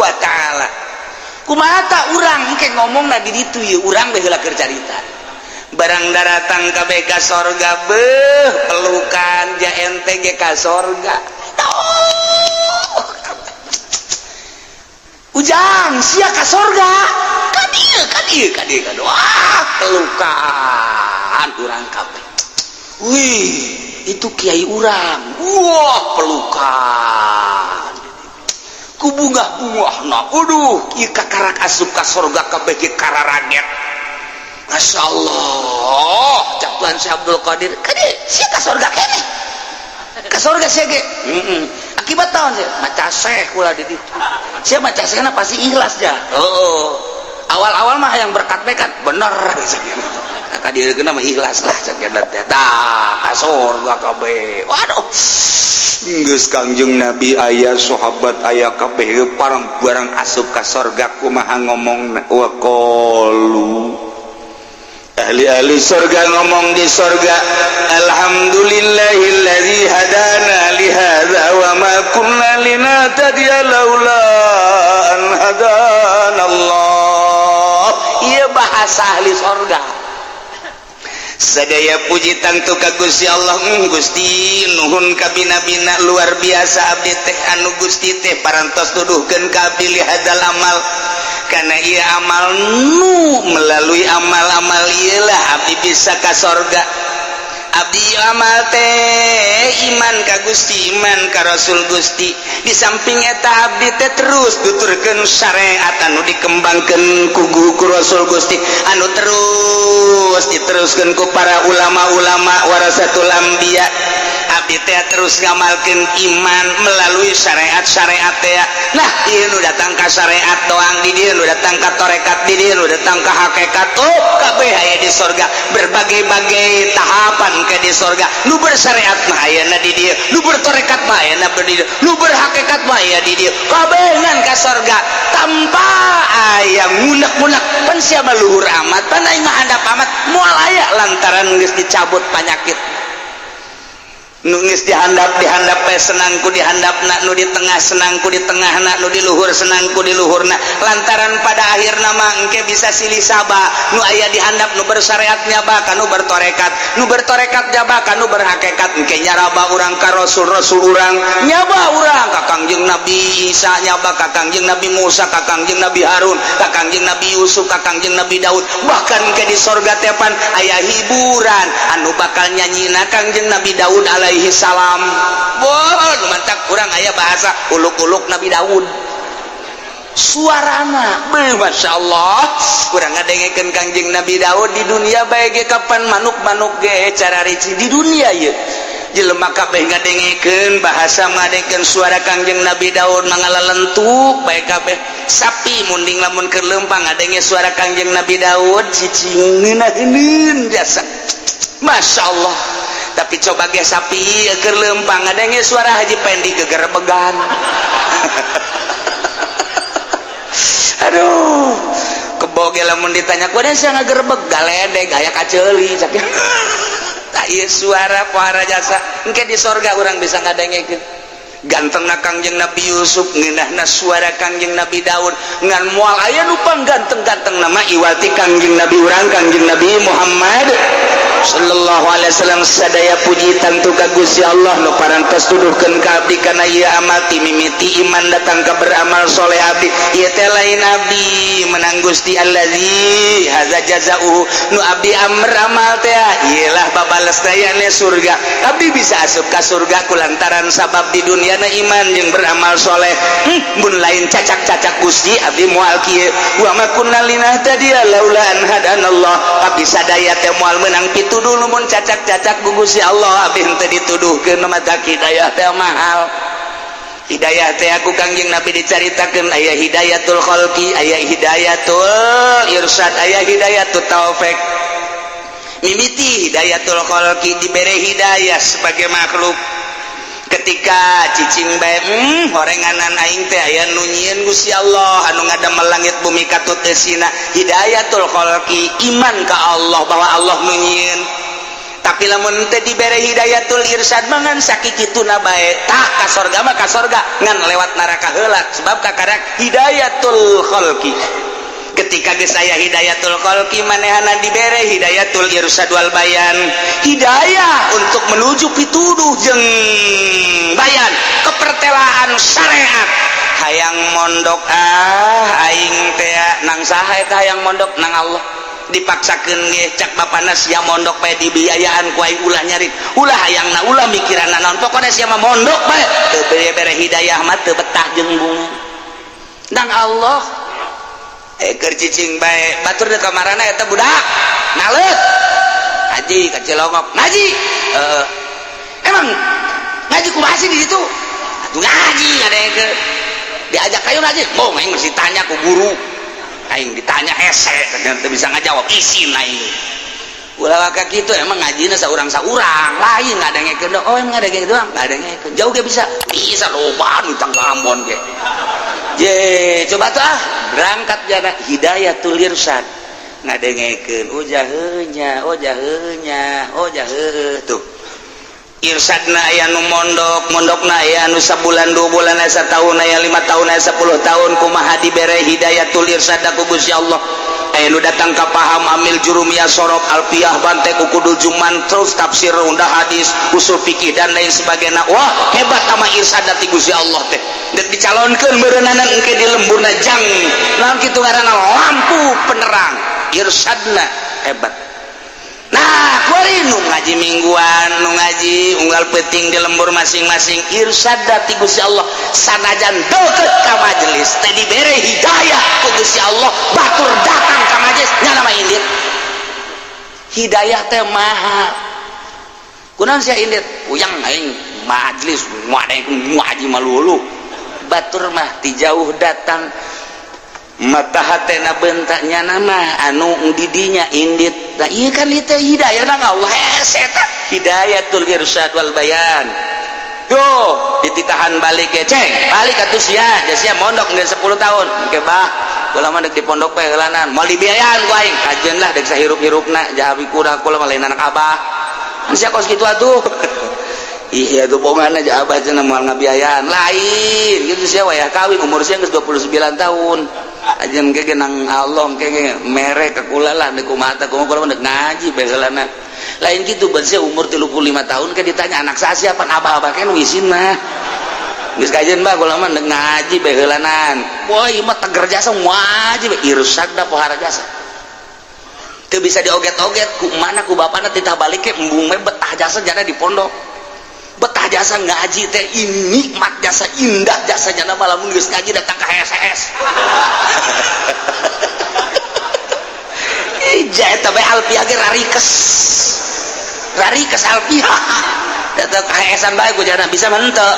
wa Ta'ala. Kumaha ta urang engke ngomongna di ditu ieu? Urang bae heula keur carita. Barang daratang kabeh ka sorga, beuh, pelukan. Ja ente ge ka sorga. Oh. Ujang sia ka sorga, ka dieu, ka dieu, ka dieu, ka dieu. Wah, pelukan urang kabeh. Wih, itu kiai urang. Wah, pelukan ku bungah-bungahna. Aduh, ieu kakarak asup ka sorga kabeh ge kararaget. Masya Allah, cak Tuhan Syekh Abdul Qadir, kade sia ka sorga keneh, ka sorga sia ge. Akibat naon? Sia maca syekh ulah di ditu. Sia maca syekhna pasti ikhlas ja. Oh, awal-awal mah yang berkat kan bener. Ka dieu mah ikhlas lah, cak teh. Tah, ka sorga kabeh. Waduh, geus Kangjeng Nabi aya, sahabat aya kabeh, parang barang asup ka sorga kumaha ngomong? Wa qalu, ahli-ahli surga ngomong di surga, "Alhamdulillahilladzi hadana li hadza wa ma kunna linahtadiya laula an hadana Allah." Ieu bahasa ahli surga. Sadaya puji tangtu ka Gusti Allah. Gusti, nuhun kabina-bina, luar biasa abdi teh anu Gusti teh parantos tuduhkeun ka abdi li hadzal amal, karena ieu amal nu melalui amal-amal ieu lah abdi bisa ka sorga. Abdi amal teh iman ka Gusti, iman ka Rasul Gusti. Di samping eta abdi teh terus tuturkeun syariat anu dikembangkeun ku ku Rasul Gusti, anu terus diteruskeun ku para ulama-ulama warasatul anbiya. Abdi teh terus ngamalkeun iman melalui syariat-syariat teh. Nah, ieu nu datang ka syariat doang di dieu, nu datang ka tarekat di dieu, nu datang ka hakikat. Oh, kabeh aya di sorga, berbagai-bagai tahapan ke di sorga. Nu bersyariat mah ayana di dieu, nu bertarekat mah ayana di dieu, nu berhakikat mah aya di dieu. Kabehan ka sorga tanpa aya ngunek-ngunek, pan sia mah luhur amat, pan aing mah handap amat. Moal aya, lantaran geus dicabut panyakit. Nu geus dihandap, dihandap bae, senang ku dihandapna, nu di tengah senang ku di tengahna, nu di luhur senang ku di luhurna, lantaran pada akhirna mah engke bisa silih saba. Nu aya dihandap, nu bersyariat nyaba ka nu bertorekat, nu bertorekat nyaba ka nu berhakikat. Engke nyaraba urang ka rasul rasul urang, nyaba urang ka Kangjeng Nabi Isa, nyaba ka Kangjeng Nabi Musa, ka Kangjeng Nabi Harun, ka Kangjeng Nabi Yusuf, ka Kangjeng Nabi Daud. Bahkan engke di sorga teh pan aya hiburan anu bakal nyanyina Kangjeng Nabi Daud alaihi salam. Boh, mantak kurang aya bahasa uluk-uluk Nabi Daud suarana. Beuh, Masya Allah, kurang ngadengekeun Kangjeng Nabi Daud di dunia bae ge. Kapan manuk-manuk ge cara rici di dunia ieu, jelema kabeh ngadengekeun bahasa, ngadengekeun suara Kangjeng Nabi Daud, mangalalentuk bae kabeh. Sapi munding lamun keur leumpang ngadenge suara Kangjeng Nabi Daud, cicing ngeunaheun jasa. Masya Allah. Tapi coba ge sapi keur leumpang ngadenge suara Haji Pendi, gegerbegan. Aduh, kebo ge lamun ditanya ku sia ngagerebeg, galedeg aya kaceuli cak. Tak, ieu suara pohara jasa. Engke di sorga urang bisa ngadengekeun. Gantengna Kangjeng Nabi Yusuf, ngeunahna suara Kangjeng Nabi Daud, ngan moal aya nu pangganteng-ganteng nama iwati Kangjeng Nabi urang, Kangjeng Nabi Muhammad sallallahu alaihi wasallam. Sadaya puji tantu ka Gusti Allah nu parantos tuduhkeun ka abdi kana ieu amal, ti mimiti iman datang ka beramal soleh. Abdi ieu teh lain abdi menang, Gusti allazi hadza jazauhu. Nu abdi amr amal teh ieu lah babales dayane surga. Abdi bisa asup ka surga kulantaran sabab di dunia na iman jeung beramal soleh. Mun lain cacak-cacak Gusti, abdi moal kieu. Wa ma kunna linahtadiya laula an hadanallah. Abdi sadaya teh moal meunang pituduh mun cacak-cacak ku Gusti Allah abdi henteu dituduhkeun. Mata hidayah teh mahal. Hidayah teh aku Kangjeng Nabi dicaritakeun aya hidayatul khalqi, aya hidayatul irsyad, aya hidayatul taufik. Mimiti hidayatul khalqi, dibere hidayah sebagai makhluk. Ketika cicing bae, horenganan aing teh aya nu nyieun Gusti Allah anu ngadamel langit bumi katut eusina. Hidayatul khalqi, iman ka Allah bahwa Allah nu nyieun. Tapi lamun teu dibere hidayatul irsyad, mangan sakikituna bae. Tak ka sorga mah ka sorga, ngan lewat neraka heula, sebab kakarak hidayatul khalqi. Ketika geus aya hidayatul khalqi, manehana dibere hidayatul irsyad wal bayan, hidayah untuk menuju pituduh jeung bayan kepertelaan syariat. Hayang mondok ah aing teh nang saha eta? Hayang mondok nang Allah, dipaksakeun ge. Cak bapana, "Sia mondok bae, dibiayaan ku aing, ulah nyari, ulah hayangna, ulah mikiranna naon, pokona sia mah mondok bae." Teu bere hidayah mah teu betah jeung bunga nang Allah. Keur cicing bae, batur di kamarana eta budak naleut haji ka Cilongok ngaji. Emang ngaji kumaha sih di situ? Atuh ngaji ada yang ke diajak kayu ngaji. Mau aing mesti tanya ku guru. Aing ditanya hese teu bisa ngajawab, isin aing. Ulah waka kitu. Emang ngajina saurang-saurang lain ngadengekeun? Oh, emang ngadengekeun doang, ngadengekeun jauh ge bisa, bisa loba nu tangga Ambon ge. Je, coba tuh ah, berangkat jana hidayatul irsyad, ngadengekeun, oh jaheunya, oh jaheunya, oh jaheuh. Tuh irsyadna aya nu mondok, mondokna aya nu sabulan, 2 bulan, aya satahun, aya 5 tahun, aya 10 tahun. Kumaha dibere hidayatul irsyad ku Gusti Allah? Aya nu datang ka paham amil jurumiyah, sorof, alfiah, bantek, ukudul juman, terus tafsir, unda hadis, usul fikih, dan lain sebagainya. Wah, hebat sama irsyad ti Gusti Allah teh. Dek dicalonkeun meureunana engke di lemburna jang naon kitu ngaranna, lampu penerang. Irsyadna hebat. Nah, kuari nu ngaji mingguan, nu ngaji unggal peting di lembur masing-masing, irsyad ti Gusti Allah. Sanajan deket ka majelis teh dibere hidayah ku Gusti Allah, batur datang ka majelis nyana mah indit. Hidayah teh mahal. Kunaon sia indit? Puyeng aing majelis, ngaji malulu. Batur mah ti jauh datang, mata hatena bentaknya nama anu didinya indit. Nah, iya kan itu hidayah nang Allah hese eta hidayatul irsyad wal bayan. Tuh dititahan balik ke ceng balik atuh sia, sia mondok geus 10 tahun. Engke bah, kula mah dek di pondok bae heulanan, moal dibiayaan ku aing. Kajeun lah dek sahirup-hirupna jahabi kurang, kula mah lain anak abah. Sia kos kitu atuh. Iya tuh bongan aja, abah cenah moal ngabiayaan lain gitu. Sia wayah kawin umur sia geus 29 tahun aja, engke nang Allah engke mere ka kula lah. Deuk kumaha tah, kumaha kula mah dek ngaji bae heulana. Lain gitu, ban sia umur 35 tahun kan ditanya anak saya siapa, abah-abah kan isin mah. Geus kajeun bah, kula mah dek ngaji bae heulanan. Wah, ieu mah teger jasa ngaji bae, irsyad da pohara jasa. Teu bisa dioget-oget ku mana ku bapana, titah balik ke embung we betah jasa jana di pondok. Betah jasa ngaji teh, ini nikmat jasa, indah jasa jana. Lamun geus ngaji datang ke HSS. Ija eta bae alfiah ge rarikes. Rarikes alfiah. Datang ke HSan bae ku jana bisa mah henteu.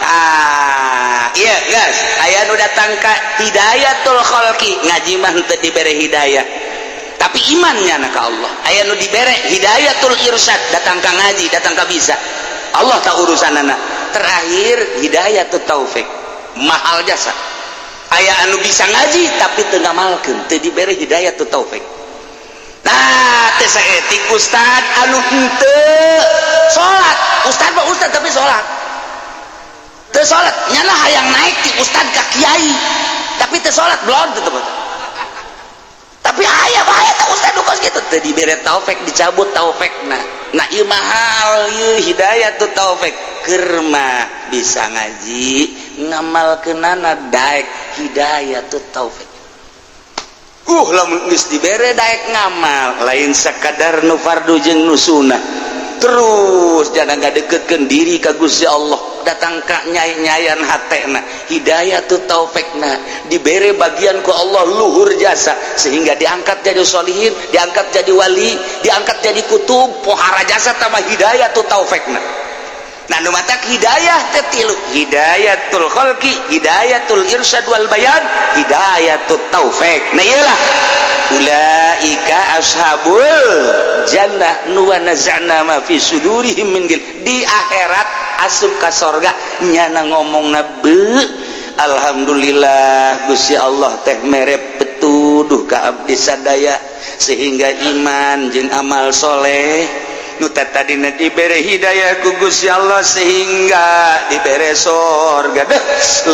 Ah, iya guys, aya nu datang ka hidayatul khalqi, ngaji mah henteu dibere hidayah. Tapi imannya na ka Allah. Aya nu dibere hidayatul irsyad, datang ka ngaji, datang ka bisa. Allah tak urusan anak. Terakhir hidayatul taufik, mahal jasa. Aya anu bisa ngaji tapi teu ngamalkeun, teu dibere hidayatul taufik. Nah, teh saetik ustad anu henteu salat. Ustad mah ustad tapi salat. Teu salat, nyana hayang naik ti ustad ka kiai, tapi teu salat blon tetep. Tapi aya bae teh ustad nu kos kitu, teu dibere taufik, dicabut taufik. Nah, ieu mahal ieu hidayatut taufik. Keur mah bisa ngaji, ngamalkeunana daek hidayatut taufik. Lamun geus dibere daek ngamal, lain sakadar nu fardu jeung nu sunnah, terus jangan ngadeketkeun diri ka Gusti Allah, datang ka nyai-nyayan hatena hidayatut taufikna, dibere bagian ku Allah luhur jasa sehingga diangkat jadi solihin, diangkat jadi wali, diangkat jadi kutub, pohara jasa tambah hidayatut taufikna. Nah, nu matak hidayah teh tilu: hidayatul khalqi, hidayatul irsyad wal bayan, hidayatut taufik. Nah, iyalah ulaika ashabul jannah nu wa naza'na ma fi sudurihim min ghil. Di akhirat asup ka sorga, nyana ngomongna, "Be, alhamdulillah Gusti Allah teh mere petuduh ka abdi sadaya sehingga iman jeung amal soleh nu tadina dibere hidayah ku Gusti Allah sehingga dibere sorga. Deh,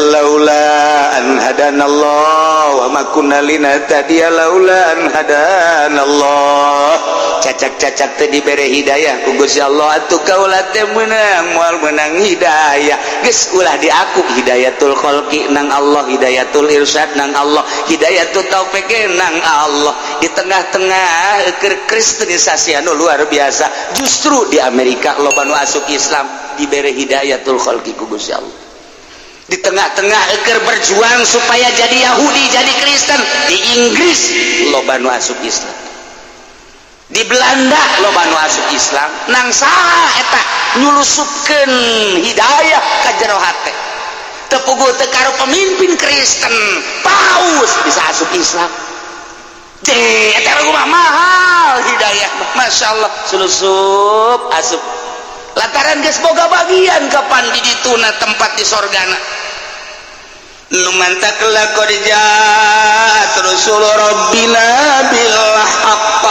laula an hadanallah wa ma kunna linahtadiya laula an hadanallah." Cacak-cacak teh dibere hidayah ku Gusti Allah, atuh kaula teh meunang moal meunang hidayah. Geus ulah diaku hidayatul khalqi nang Allah, hidayatul irsyad nang Allah, hidayatul taufik nang Allah. Di tengah-tengah keur kristenisasi anu luar biasa, justru di Amerika loba nu asup Islam, dibere hidayatul khalqi ku Gusti Allah. Di tengah-tengah keur berjuang supaya jadi Yahudi, jadi Kristen, di Inggris loba nu asup Islam, di Belanda loba nu asup Islam. Nang saha eta nyulusupkeun hidayah ka jero hate? Teu puguh teu karo pemimpin Kristen, paus bisa asup Islam. Eta mah mahal hidayah mah. Masya Allah, sulusup asup lantaran geus boga bagian kapan di dituna tempat di sorgana. Nu mantak laqad ja'at rusul rabbina bil haqq,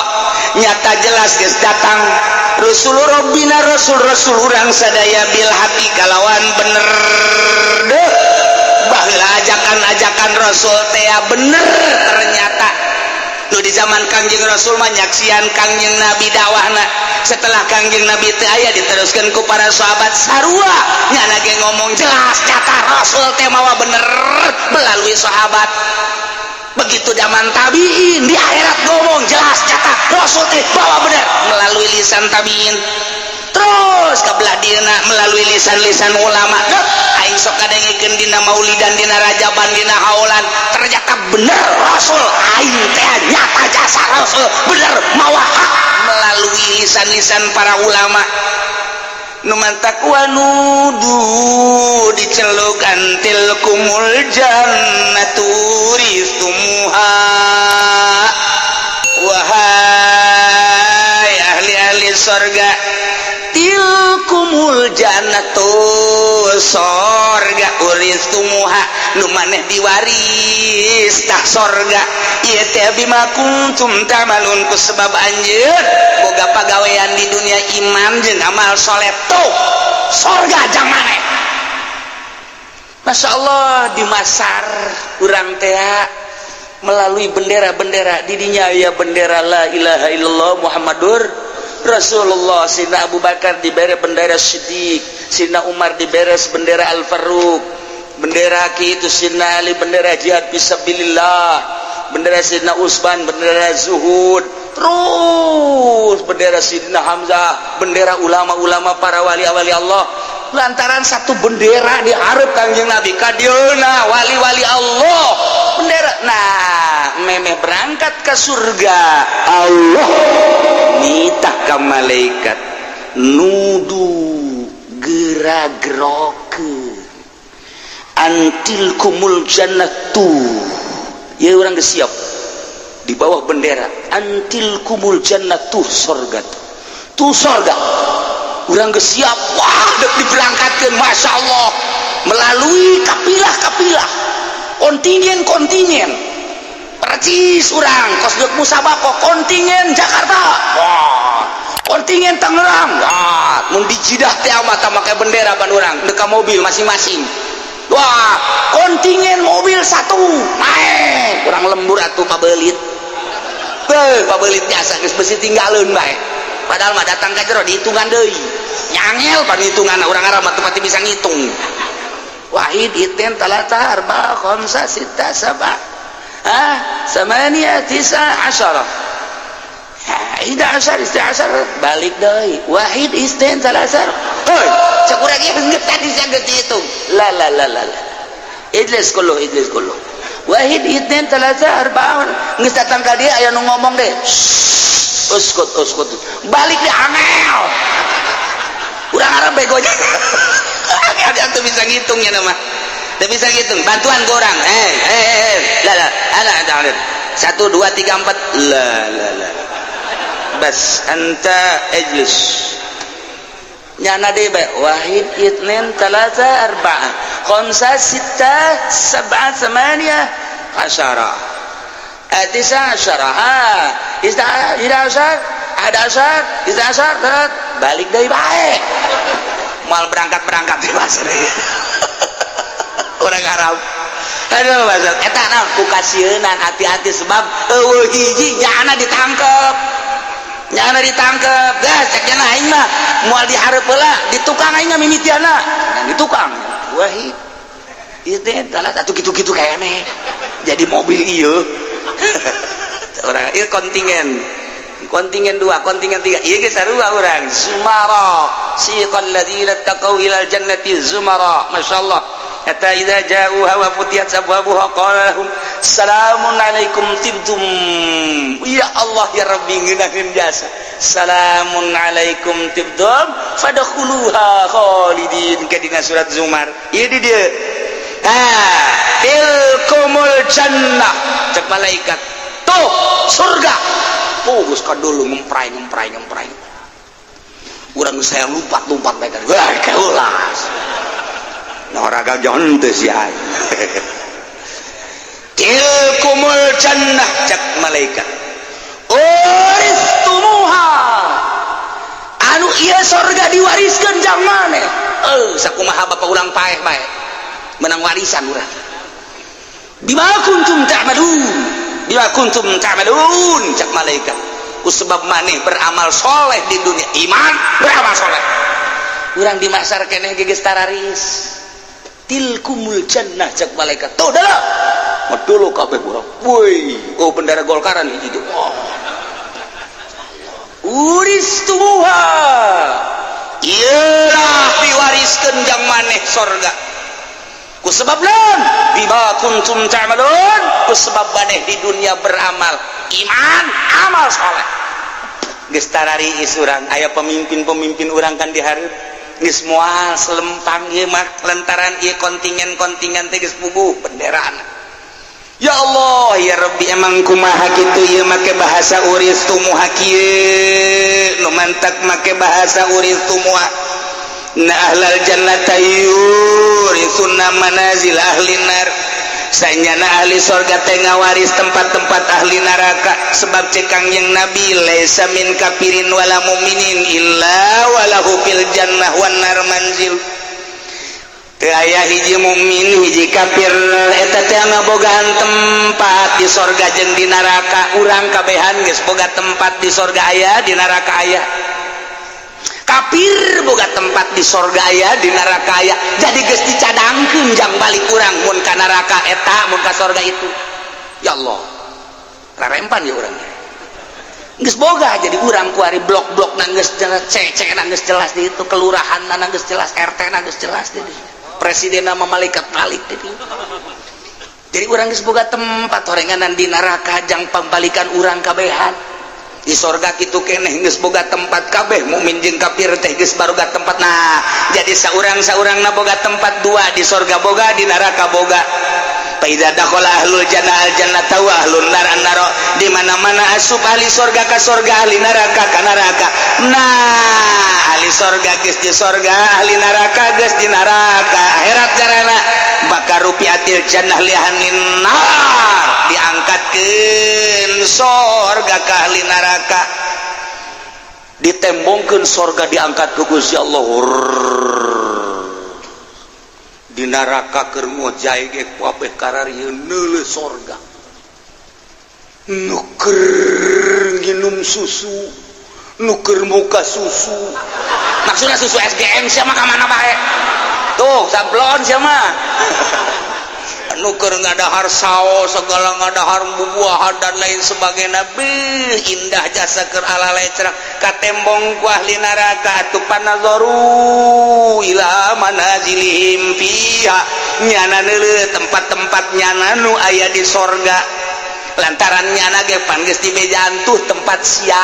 nyata jelas geus datang rusul rabbina, rasul-rasul urang sadaya, bil haqqi kalawan bener. Deh, baheula ajakan-ajakan rasul teh bener ternyata. Nu di zaman Kangjeng Rasul mah nyaksian Kangjeng Nabi dakwahna. Setelah Kangjeng Nabi teu aya, diteruskan ku para sahabat, sarua nyana ge ngomong jelas nyata Rasul teh mawa bener melalui sahabat. Begitu zaman tabiin, di akhirat ngomong jelas nyata Rasul teh bawa bener melalui lisan tabiin, terus ke belah dina melalui lisan-lisan ulama. Deh, aing sok kadengikeun dina maulidan, dina rajaban, dina haulan, ternyata bener Rasul aing teh, nyata jasa Rasul bener mawa hak melalui lisan-lisan para ulama. Nu mantak wanudu diceluk an tilkumul jannatu uristumuha, wahai ahli-ahli sorga, tilkumul jannatu, sorga, uristumuha, nu maneh diwaris tah sorga ieu teh, bima kuntum ta'malun, ku sebab anjeun boga pagawean di dunia iman jeung amal soleh, tuh sorga jang maneh. Masya Allah, di Masar urang teh melalui bendera-bendera didinya ya, bendera la ilaha illallah Muhammadur Rasulullah. Sina Abu Bakar diberi bendera Siddiq, Sina Umar diberi bendera Al Faruq, bendera ki itu Sina Ali bendera jihad fisabilillah, bendera Sina Usman bendera zuhud, terus bendera Sidina Hamzah, bendera ulama-ulama, para wali-wali Allah. Lantaran satu bendera diharap Kangjeng Nabi kadieuna wali-wali Allah bendera. Nah, memeh berangkat ke surga, Allah nitah ka malaikat, nudu gera geroke an tilkumul jannatu. Ya, orang geus siap di bawah bendera an tilkumul jannatu, sorga tuh, sorga urang geus siap. Wah, dek diberangkatkeun, Masya Allah, melalui kapilah-kapilah, kontingen-kontingen, percis urang kos dek musabaqah kontingen Jakarta. Wah. Kontingen Tangerang. Wah, mun di Jidah teh mata make bendera ban urang deka mobil masing-masing. Wah, kontingen mobil satu naik, kurang lembur atuh pabelit. Beuh, pabelit biasa geus besi tinggalin bae. Padahal mah datang ka jero dihitungan deui. Nyangel pan hitungan, urang Arab mah teu pati bisa ngitung. Wahid, itsnain, talata, arba, khamsa, sita, sab'a, ah, samania, tisa, asyara, ihda asyar, isna asyar. Balik deui, wahid, itsnain, talata. Hoi, cek urang ieu geus tadi geus dihitung. La la la la la, ijlis kullu, ijlis kullu. Wahid, itsnain, talata, arba'a. Geus datang ka dia, aya nu ngomong deh, uskut, uskut. Balik deh, angel. Urang Arab begonya angel, dia tuh bisa ngitungnya nama. Dia bisa ngitung, bantuan ke orang. Eh eh eh, la la, ana ada satu, dua, tiga, empat. La la la, bas, anta ijlis. Nyana deh bae, wahid, itsnain, talata, arba'ah, khamsa, sitta, sab'a, thamaniya, asyara, tisa, asyara, ha, isna, ida asyar, ada asyar, isna asyar. Balik deui bae, moal berangkat berangkat di pasar orang Arab. Aduh, bahasa eta naon ku kasieunan. Hati-hati, sebab euweuh hiji nyana ditangkep, nyana ditangkep. Gas cek nyana, aing mah moal dihareup heula, di tukang aing mah mimitiana. Di tukang, wahid, itu talat atuh, kitu-kitu kayaknya jadi mobil ieu orang ieu kontingen, kontingen dua, kontingen tiga, ieu geus sarua urang. Zumara, siqal ladzina taqaw ilal jannati zumara, masyaallah, hatta idza ja'uha wa futiyat abwabuha qala lahum salamun alaikum tibtum. Ya Allah ya Rabbi, ngeunaheun jasa. Salamun alaikum tibtum fadkhuluha khalidin, ke dina surat Zumar ieu di dieu. Ah, tilkumul jannah, cek malaikat, tuh surga. Oh, geus dulu ngemprai ngemprai ngemprai urang, saya lompat lompat bae kan. Wah, keulas nah jonte si. Tilkumul jannah, cek malaikat, uristumuha, anu ieu sorga diwariskeun jang maneh. Eh, sakumaha bapak ulang paeh bae menang warisan urang. Bima kuntum ta'malun, bima kuntum ta'malun, cek malaikat, ku sebab maneh beramal soleh di dunia, iman, beramal soleh. Urang di mahsyar keneh geus tararis. Tilkumul jannah, cek malaikat, tuh dah dulu kabeh urang. Woi, oh, bendera Golkaran hiji. Oh, uristumuha, iyalah diwariskeun jang maneh sorga. Ku sebab naon? Bima kuntum ta'malun, ku sebab maneh di dunia beramal iman, amal soleh. Geus tarariis urang, aya pemimpin-pemimpin urang kan dihareup geus moal selempang ieu mah, lantaran ieu kontingen-kontingen teh geus puguh benderana. Ya Allah ya Rabbi, emang kumaha kitu ieu make bahasa uristumuha kieu? Nu mantak make bahasa uristumuha na ahlal jannata yuritsuna manazil ahli nar, sanyana ahli sorga teh ngawaris tempat-tempat ahli neraka. Sebab cek Kangjeng Nabi, laisa min kafirin wala muminin illa walahu fil jannah wan nar manzil. Teu aya hiji mukmin, hiji kafir eta teh ngabogaan tempat di sorga jeung di neraka. Urang kabehan geus boga tempat, di sorga aya, di neraka aya. Kafir boga tempat, di sorga aya, di neraka aya. Jadi geus dicadangkeun jang balik urang, mun ka neraka eta, mun ka sorga itu. Ya Allah, rarempan ya urang geus boga. Jadi urang kuari blok-blok geus jelas, C C geus jelas di itu, kelurahan geus jelas, RT geus jelas, di presiden nama malaikat balik. Jadi urang geus boga tempat horenganan di neraka jang pambalikan urang kabehan. Di sorga kitu keneh, geus boga tempat kabeh, mukmin jeung kafir teh geus baroga tempat. Nah, jadi saurang-saurang na boga tempat dua, di sorga boga, di neraka boga. Fa idza dakhala ahlul jannah al jannata wa ahlun nar an nar, di mana-mana asup ahli sorga ka sorga, ahli neraka ka neraka. Nah, ahli sorga geus di sorga, ahli neraka geus di neraka. Akhirat carana maka rufiatil jannah li ahlin nar, diangkatkeun sorga ka ahli neraka. Ditembongkeun sorga, diangkat ku Gusti Allah. Di neraka keur ngojay ge kabeh kararieu neuleuh sorga, nu keur nginum susu, nu keur muka susu, maksudnya susu SGM. Siapa ka mana bae tuh sablon, siapa nu keur ngadahar sao segala, ngadahar bubuahan dan lain sebagainya. Beuh, indah jasa keur ala lecrak. Katembong ku ahli neraka atuh, panazaru ila manazilihim fiha, nyana neuleuh tempat-tempat nyana nu aya di sorga, lantaran nyana ge pan geus dibejaan tuh tempat sia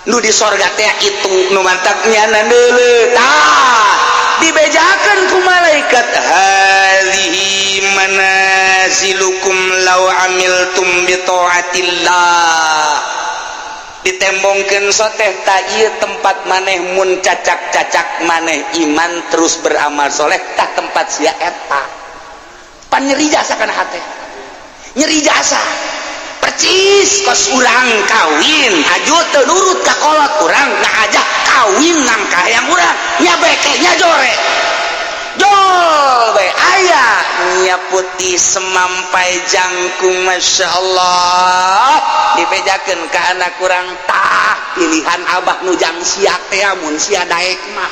nu di sorga teh. Itu nu mantak nyana neuleuh, tah dibejakan ku malaikat, hadhihi manazilukum law amiltum bi taatillah. Ditembongkeun soteh, tah ieu tempat maneh mun cacak-cacak maneh iman terus beramal soleh, tah tempat sia eta. Pan nyeri jasa kana hate, nyeri jasa percis kos urang kawin haju teu nurut ka kolot urang, ngajak kawin nang kahayang urang nya, beke nya jore jol bae aya nya putih semampai jangkung, masya Allah. Dibejakeun ka anak kurang, tah pilihan abah nu jang sia teh, mun sia daek mah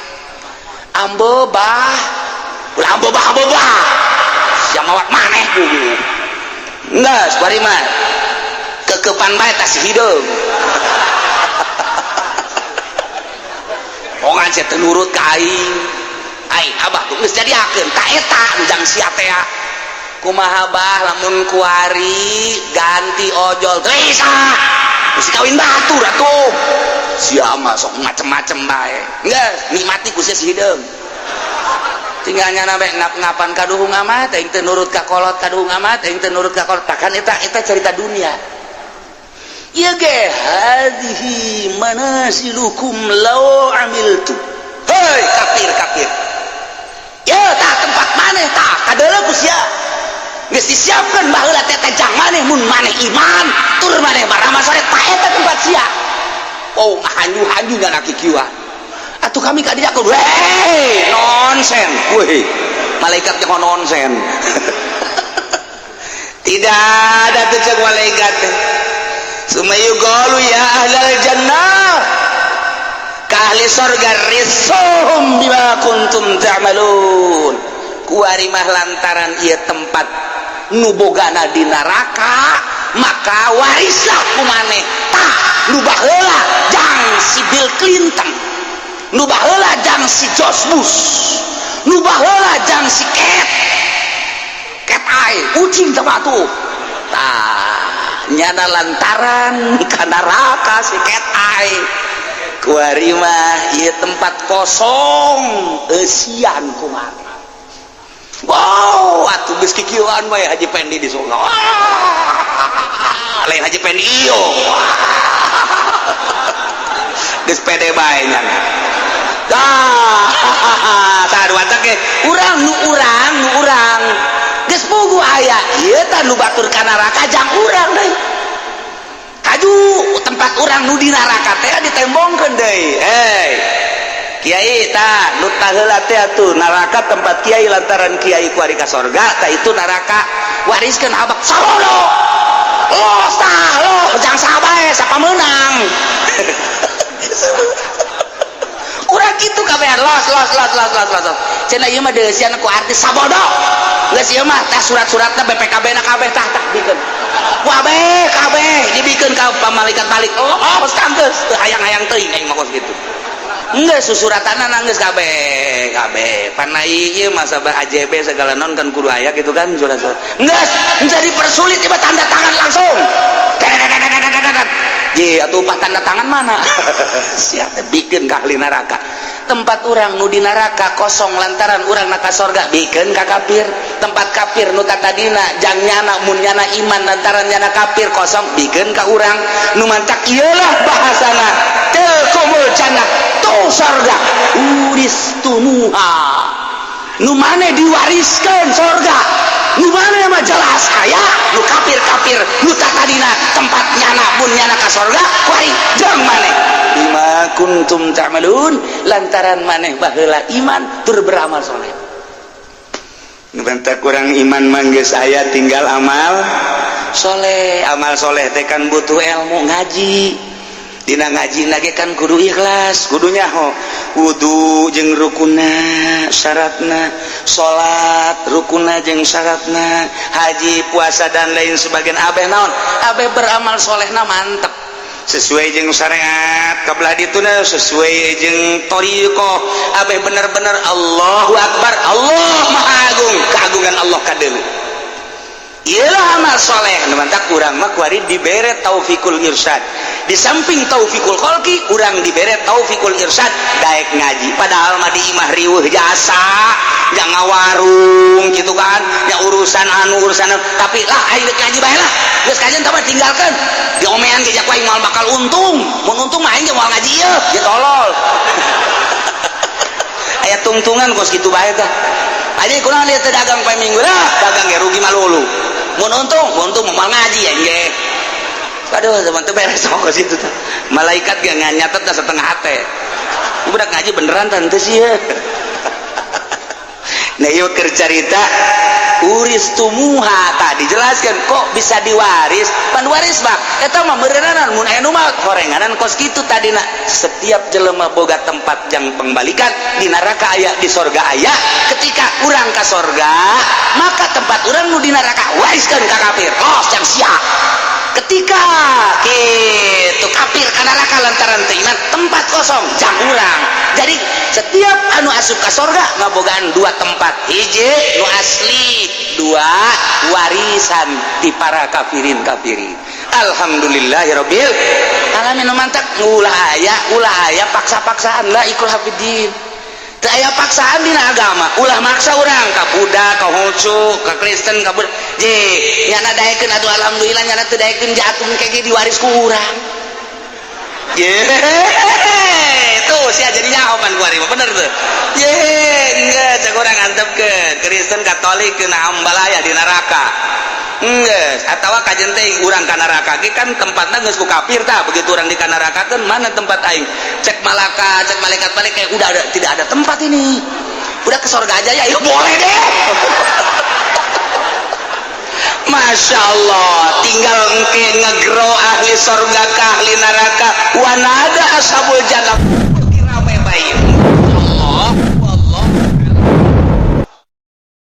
ambe bah, ulah ambe bah, ambe bah sia mawat maneh kudu geus bari mah kekepan bae tas hideung. Ongan sia teu nurut ka aing, aing abah tuh geus jadiakeun ta eta nu jang sia teh. Kumaha bah lamun kuari ganti ojol? Teu bisa, geus kawin batur atuh, sia mah sok macem-macem bae. Geus nikmati ku sia si hideung, tinggal nyana bae ngap-ngapan kaduhung amat aing teu nurut ka kolot, kaduhung amat aing teu nurut ka kolot. Takkan eta eta cerita dunia ieu ge, hadhihi manasilukum law amiltu. Hei kafir kafir ya, tah tempat maneh, tah kadeuleu ku sia geus disiapkeun baheula teh teh jang maneh mun maneh iman tur maneh baramal soleh, tah eta tempat sia. Oh, ngahanju-hanju nyana kikieuan atuh kami ka dieu. Weh, nonsen weh, malaikat jangan nonsen. Tidak ada tuh cek malaikat teh. Summa yuqalu ya ahlal jannah, ka ahli sorga, risuhum bima kuntum ta'malun. Kuari mah lantaran ieu tempat nu bogana di neraka, maka warislah ku maneh tah nu baheula jang si Bill Clinton, nu baheula jang si George Bush, nu baheula jang si Cat Cat Eye kucing teh tuh. Tah nyana lantaran ka neraka si Cat Eye, kuari mah ieu tempat kosong eusian kumaha. Wow, atuh geus kikieuan we Haji Pendi di surga. Lain Haji Pendi iyo. Geus pede bae nyana. Dah, tah dua ge urang nu urang nu urang geus puguh aya ieu tah nu batur ka neraka jang urang deui. Kaju tempat urang nu di neraka teh ditembongkeun deui. Hei kiai, tah nu taheula teh atuh neraka tempat kiai, lantaran kiai kuari ka sorga, tah itu neraka wariskeun abak sarono. Los tah lo jang sabae sapa meunang. Kurang gitu kabehan, los los los los los los. Cenah ieu mah deusian ku artis sabodo. Geus ieu mah tah surat-suratna BPKB na kabeh, tah tah bikeun. Kabeh kabeh dibikeun ka malaikat balik. Oh, oh geus teu hayang-hayang teuing aing mah kos kitu. Enggak susuratana geus kabeh kabeh. Panai ieu mah sabar AJB segala non kan kudu aya gitu kan surat-surat. Geus jadi persulit ieu tanda tangan langsung. Ji atuh upah tanda tangan mana? Siapa bikin ka ahli neraka. Tempat urang nu di neraka kosong lantaran urang na ka sorga, bikin ka kafir. Tempat kafir nu tadina jang nyana mun nyana iman, lantaran nyana kafir kosong, bikin ka urang. Nu mantak iyalah bahasana tilkumul jannah, tuh sorga, uristumuha, nu maneh diwariskan sorga, nu maneh mah jelas aya nu kafir-kafir nu tadina. tadina tempat nyana pun nyana ka sorga kuari jang maneh bima kuntum ta'malun, lantaran maneh baheula iman tur beramal soleh. Bentak kurang iman mangges aya, tinggal amal soleh. Amal soleh teh kan butuh ilmu, ngaji. Dina ngaji lagi kan kudu ikhlas, kudu nyaho wudu jeung rukuna syaratna, salat rukuna jeung syaratna, haji, puasa, dan lain sebagian. Abeh naon, abeh beramal solehna mantep sesuai jeung syariat kabelah dituna, sesuai jeung thoriqoh, abeh bener-bener Allahu Akbar, Allah Maha Agung, keagungan Allah kadeuleu. Iyalah amal soleh. Mantap kurang mah kuari dibere taufikul irsyad. Di samping taufikul kholqi, urang dibere taufikul irsyad, daek ngaji. Padahal mah di imah riweuh jasa, jangan warung gitu kan ya, urusan anu urusan anu. Tapi lah, aing deuk ngaji bae lah, geus kajian tah tinggalkeun, diomean ge ku aing moal bakal untung, mun untung mah aing ge moal ngaji ieu. Ya tolol, aya tungtungan kos kitu bae tah. Aja kurang lihat dagang poe Minggu lah, dagang ge rugi malulu, mun untung, untung moal ngaji ya ge. Aduh, teman tuh beres sama kos itu tuh. Malaikat gak nyatet dah setengah hati. Udah ngaji beneran tante sih ya. Nah, yuk cerita uristumuha tadi jelaskan kok bisa diwaris. Pan waris bak eta mah meureunana mun aya nu maot horenganan kos kitu tadina. Setiap jelema boga tempat jang pembalikan, di neraka aya, di sorga aya. Ketika urang ka sorga, maka tempat urang nu di neraka wariskeun ka kafir, los jang sia. Ketika gitu kafir ka neraka lantaran teu iman, tempat kosong jang urang. Jadi setiap anu asup ka sorga ngabogaan dua tempat: hiji nu asli, dua warisan di para kafirin kafirin. Alhamdulillahirabbil alamin. Mantap, ulah aya, ulah aya paksa-paksaan lah. Ikrah fiddin, teu aya paksaan dina agama. Ulah maksa urang ka Buddha, ka Konghucu, ka Kristen, ka Buddha. Je nyana daekeun, atuh alhamdulillah. Nyana teu daekeun, jatuh kayak diwaris ku urang. Ye, tuh sia jadi nyaho pan kuari mah, bener tuh. Ye, enggak cek urang antepkeun Kristen Katolik kena ambalaya di neraka. Enggeus, atawa kajen teh urang ka neraka ge kan tempatna geus ku kafir tah. Begitu urang di ka neraka kan, mana tempat aing? Cek malaka, cek malaikat balik kayak udah ada, tidak ada tempat ini. Udah ke surga aja ya, ya boleh deh. Masya Allah, tinggal engke ngegro ahli surga ke ahli neraka. Wanada ashabul jannah.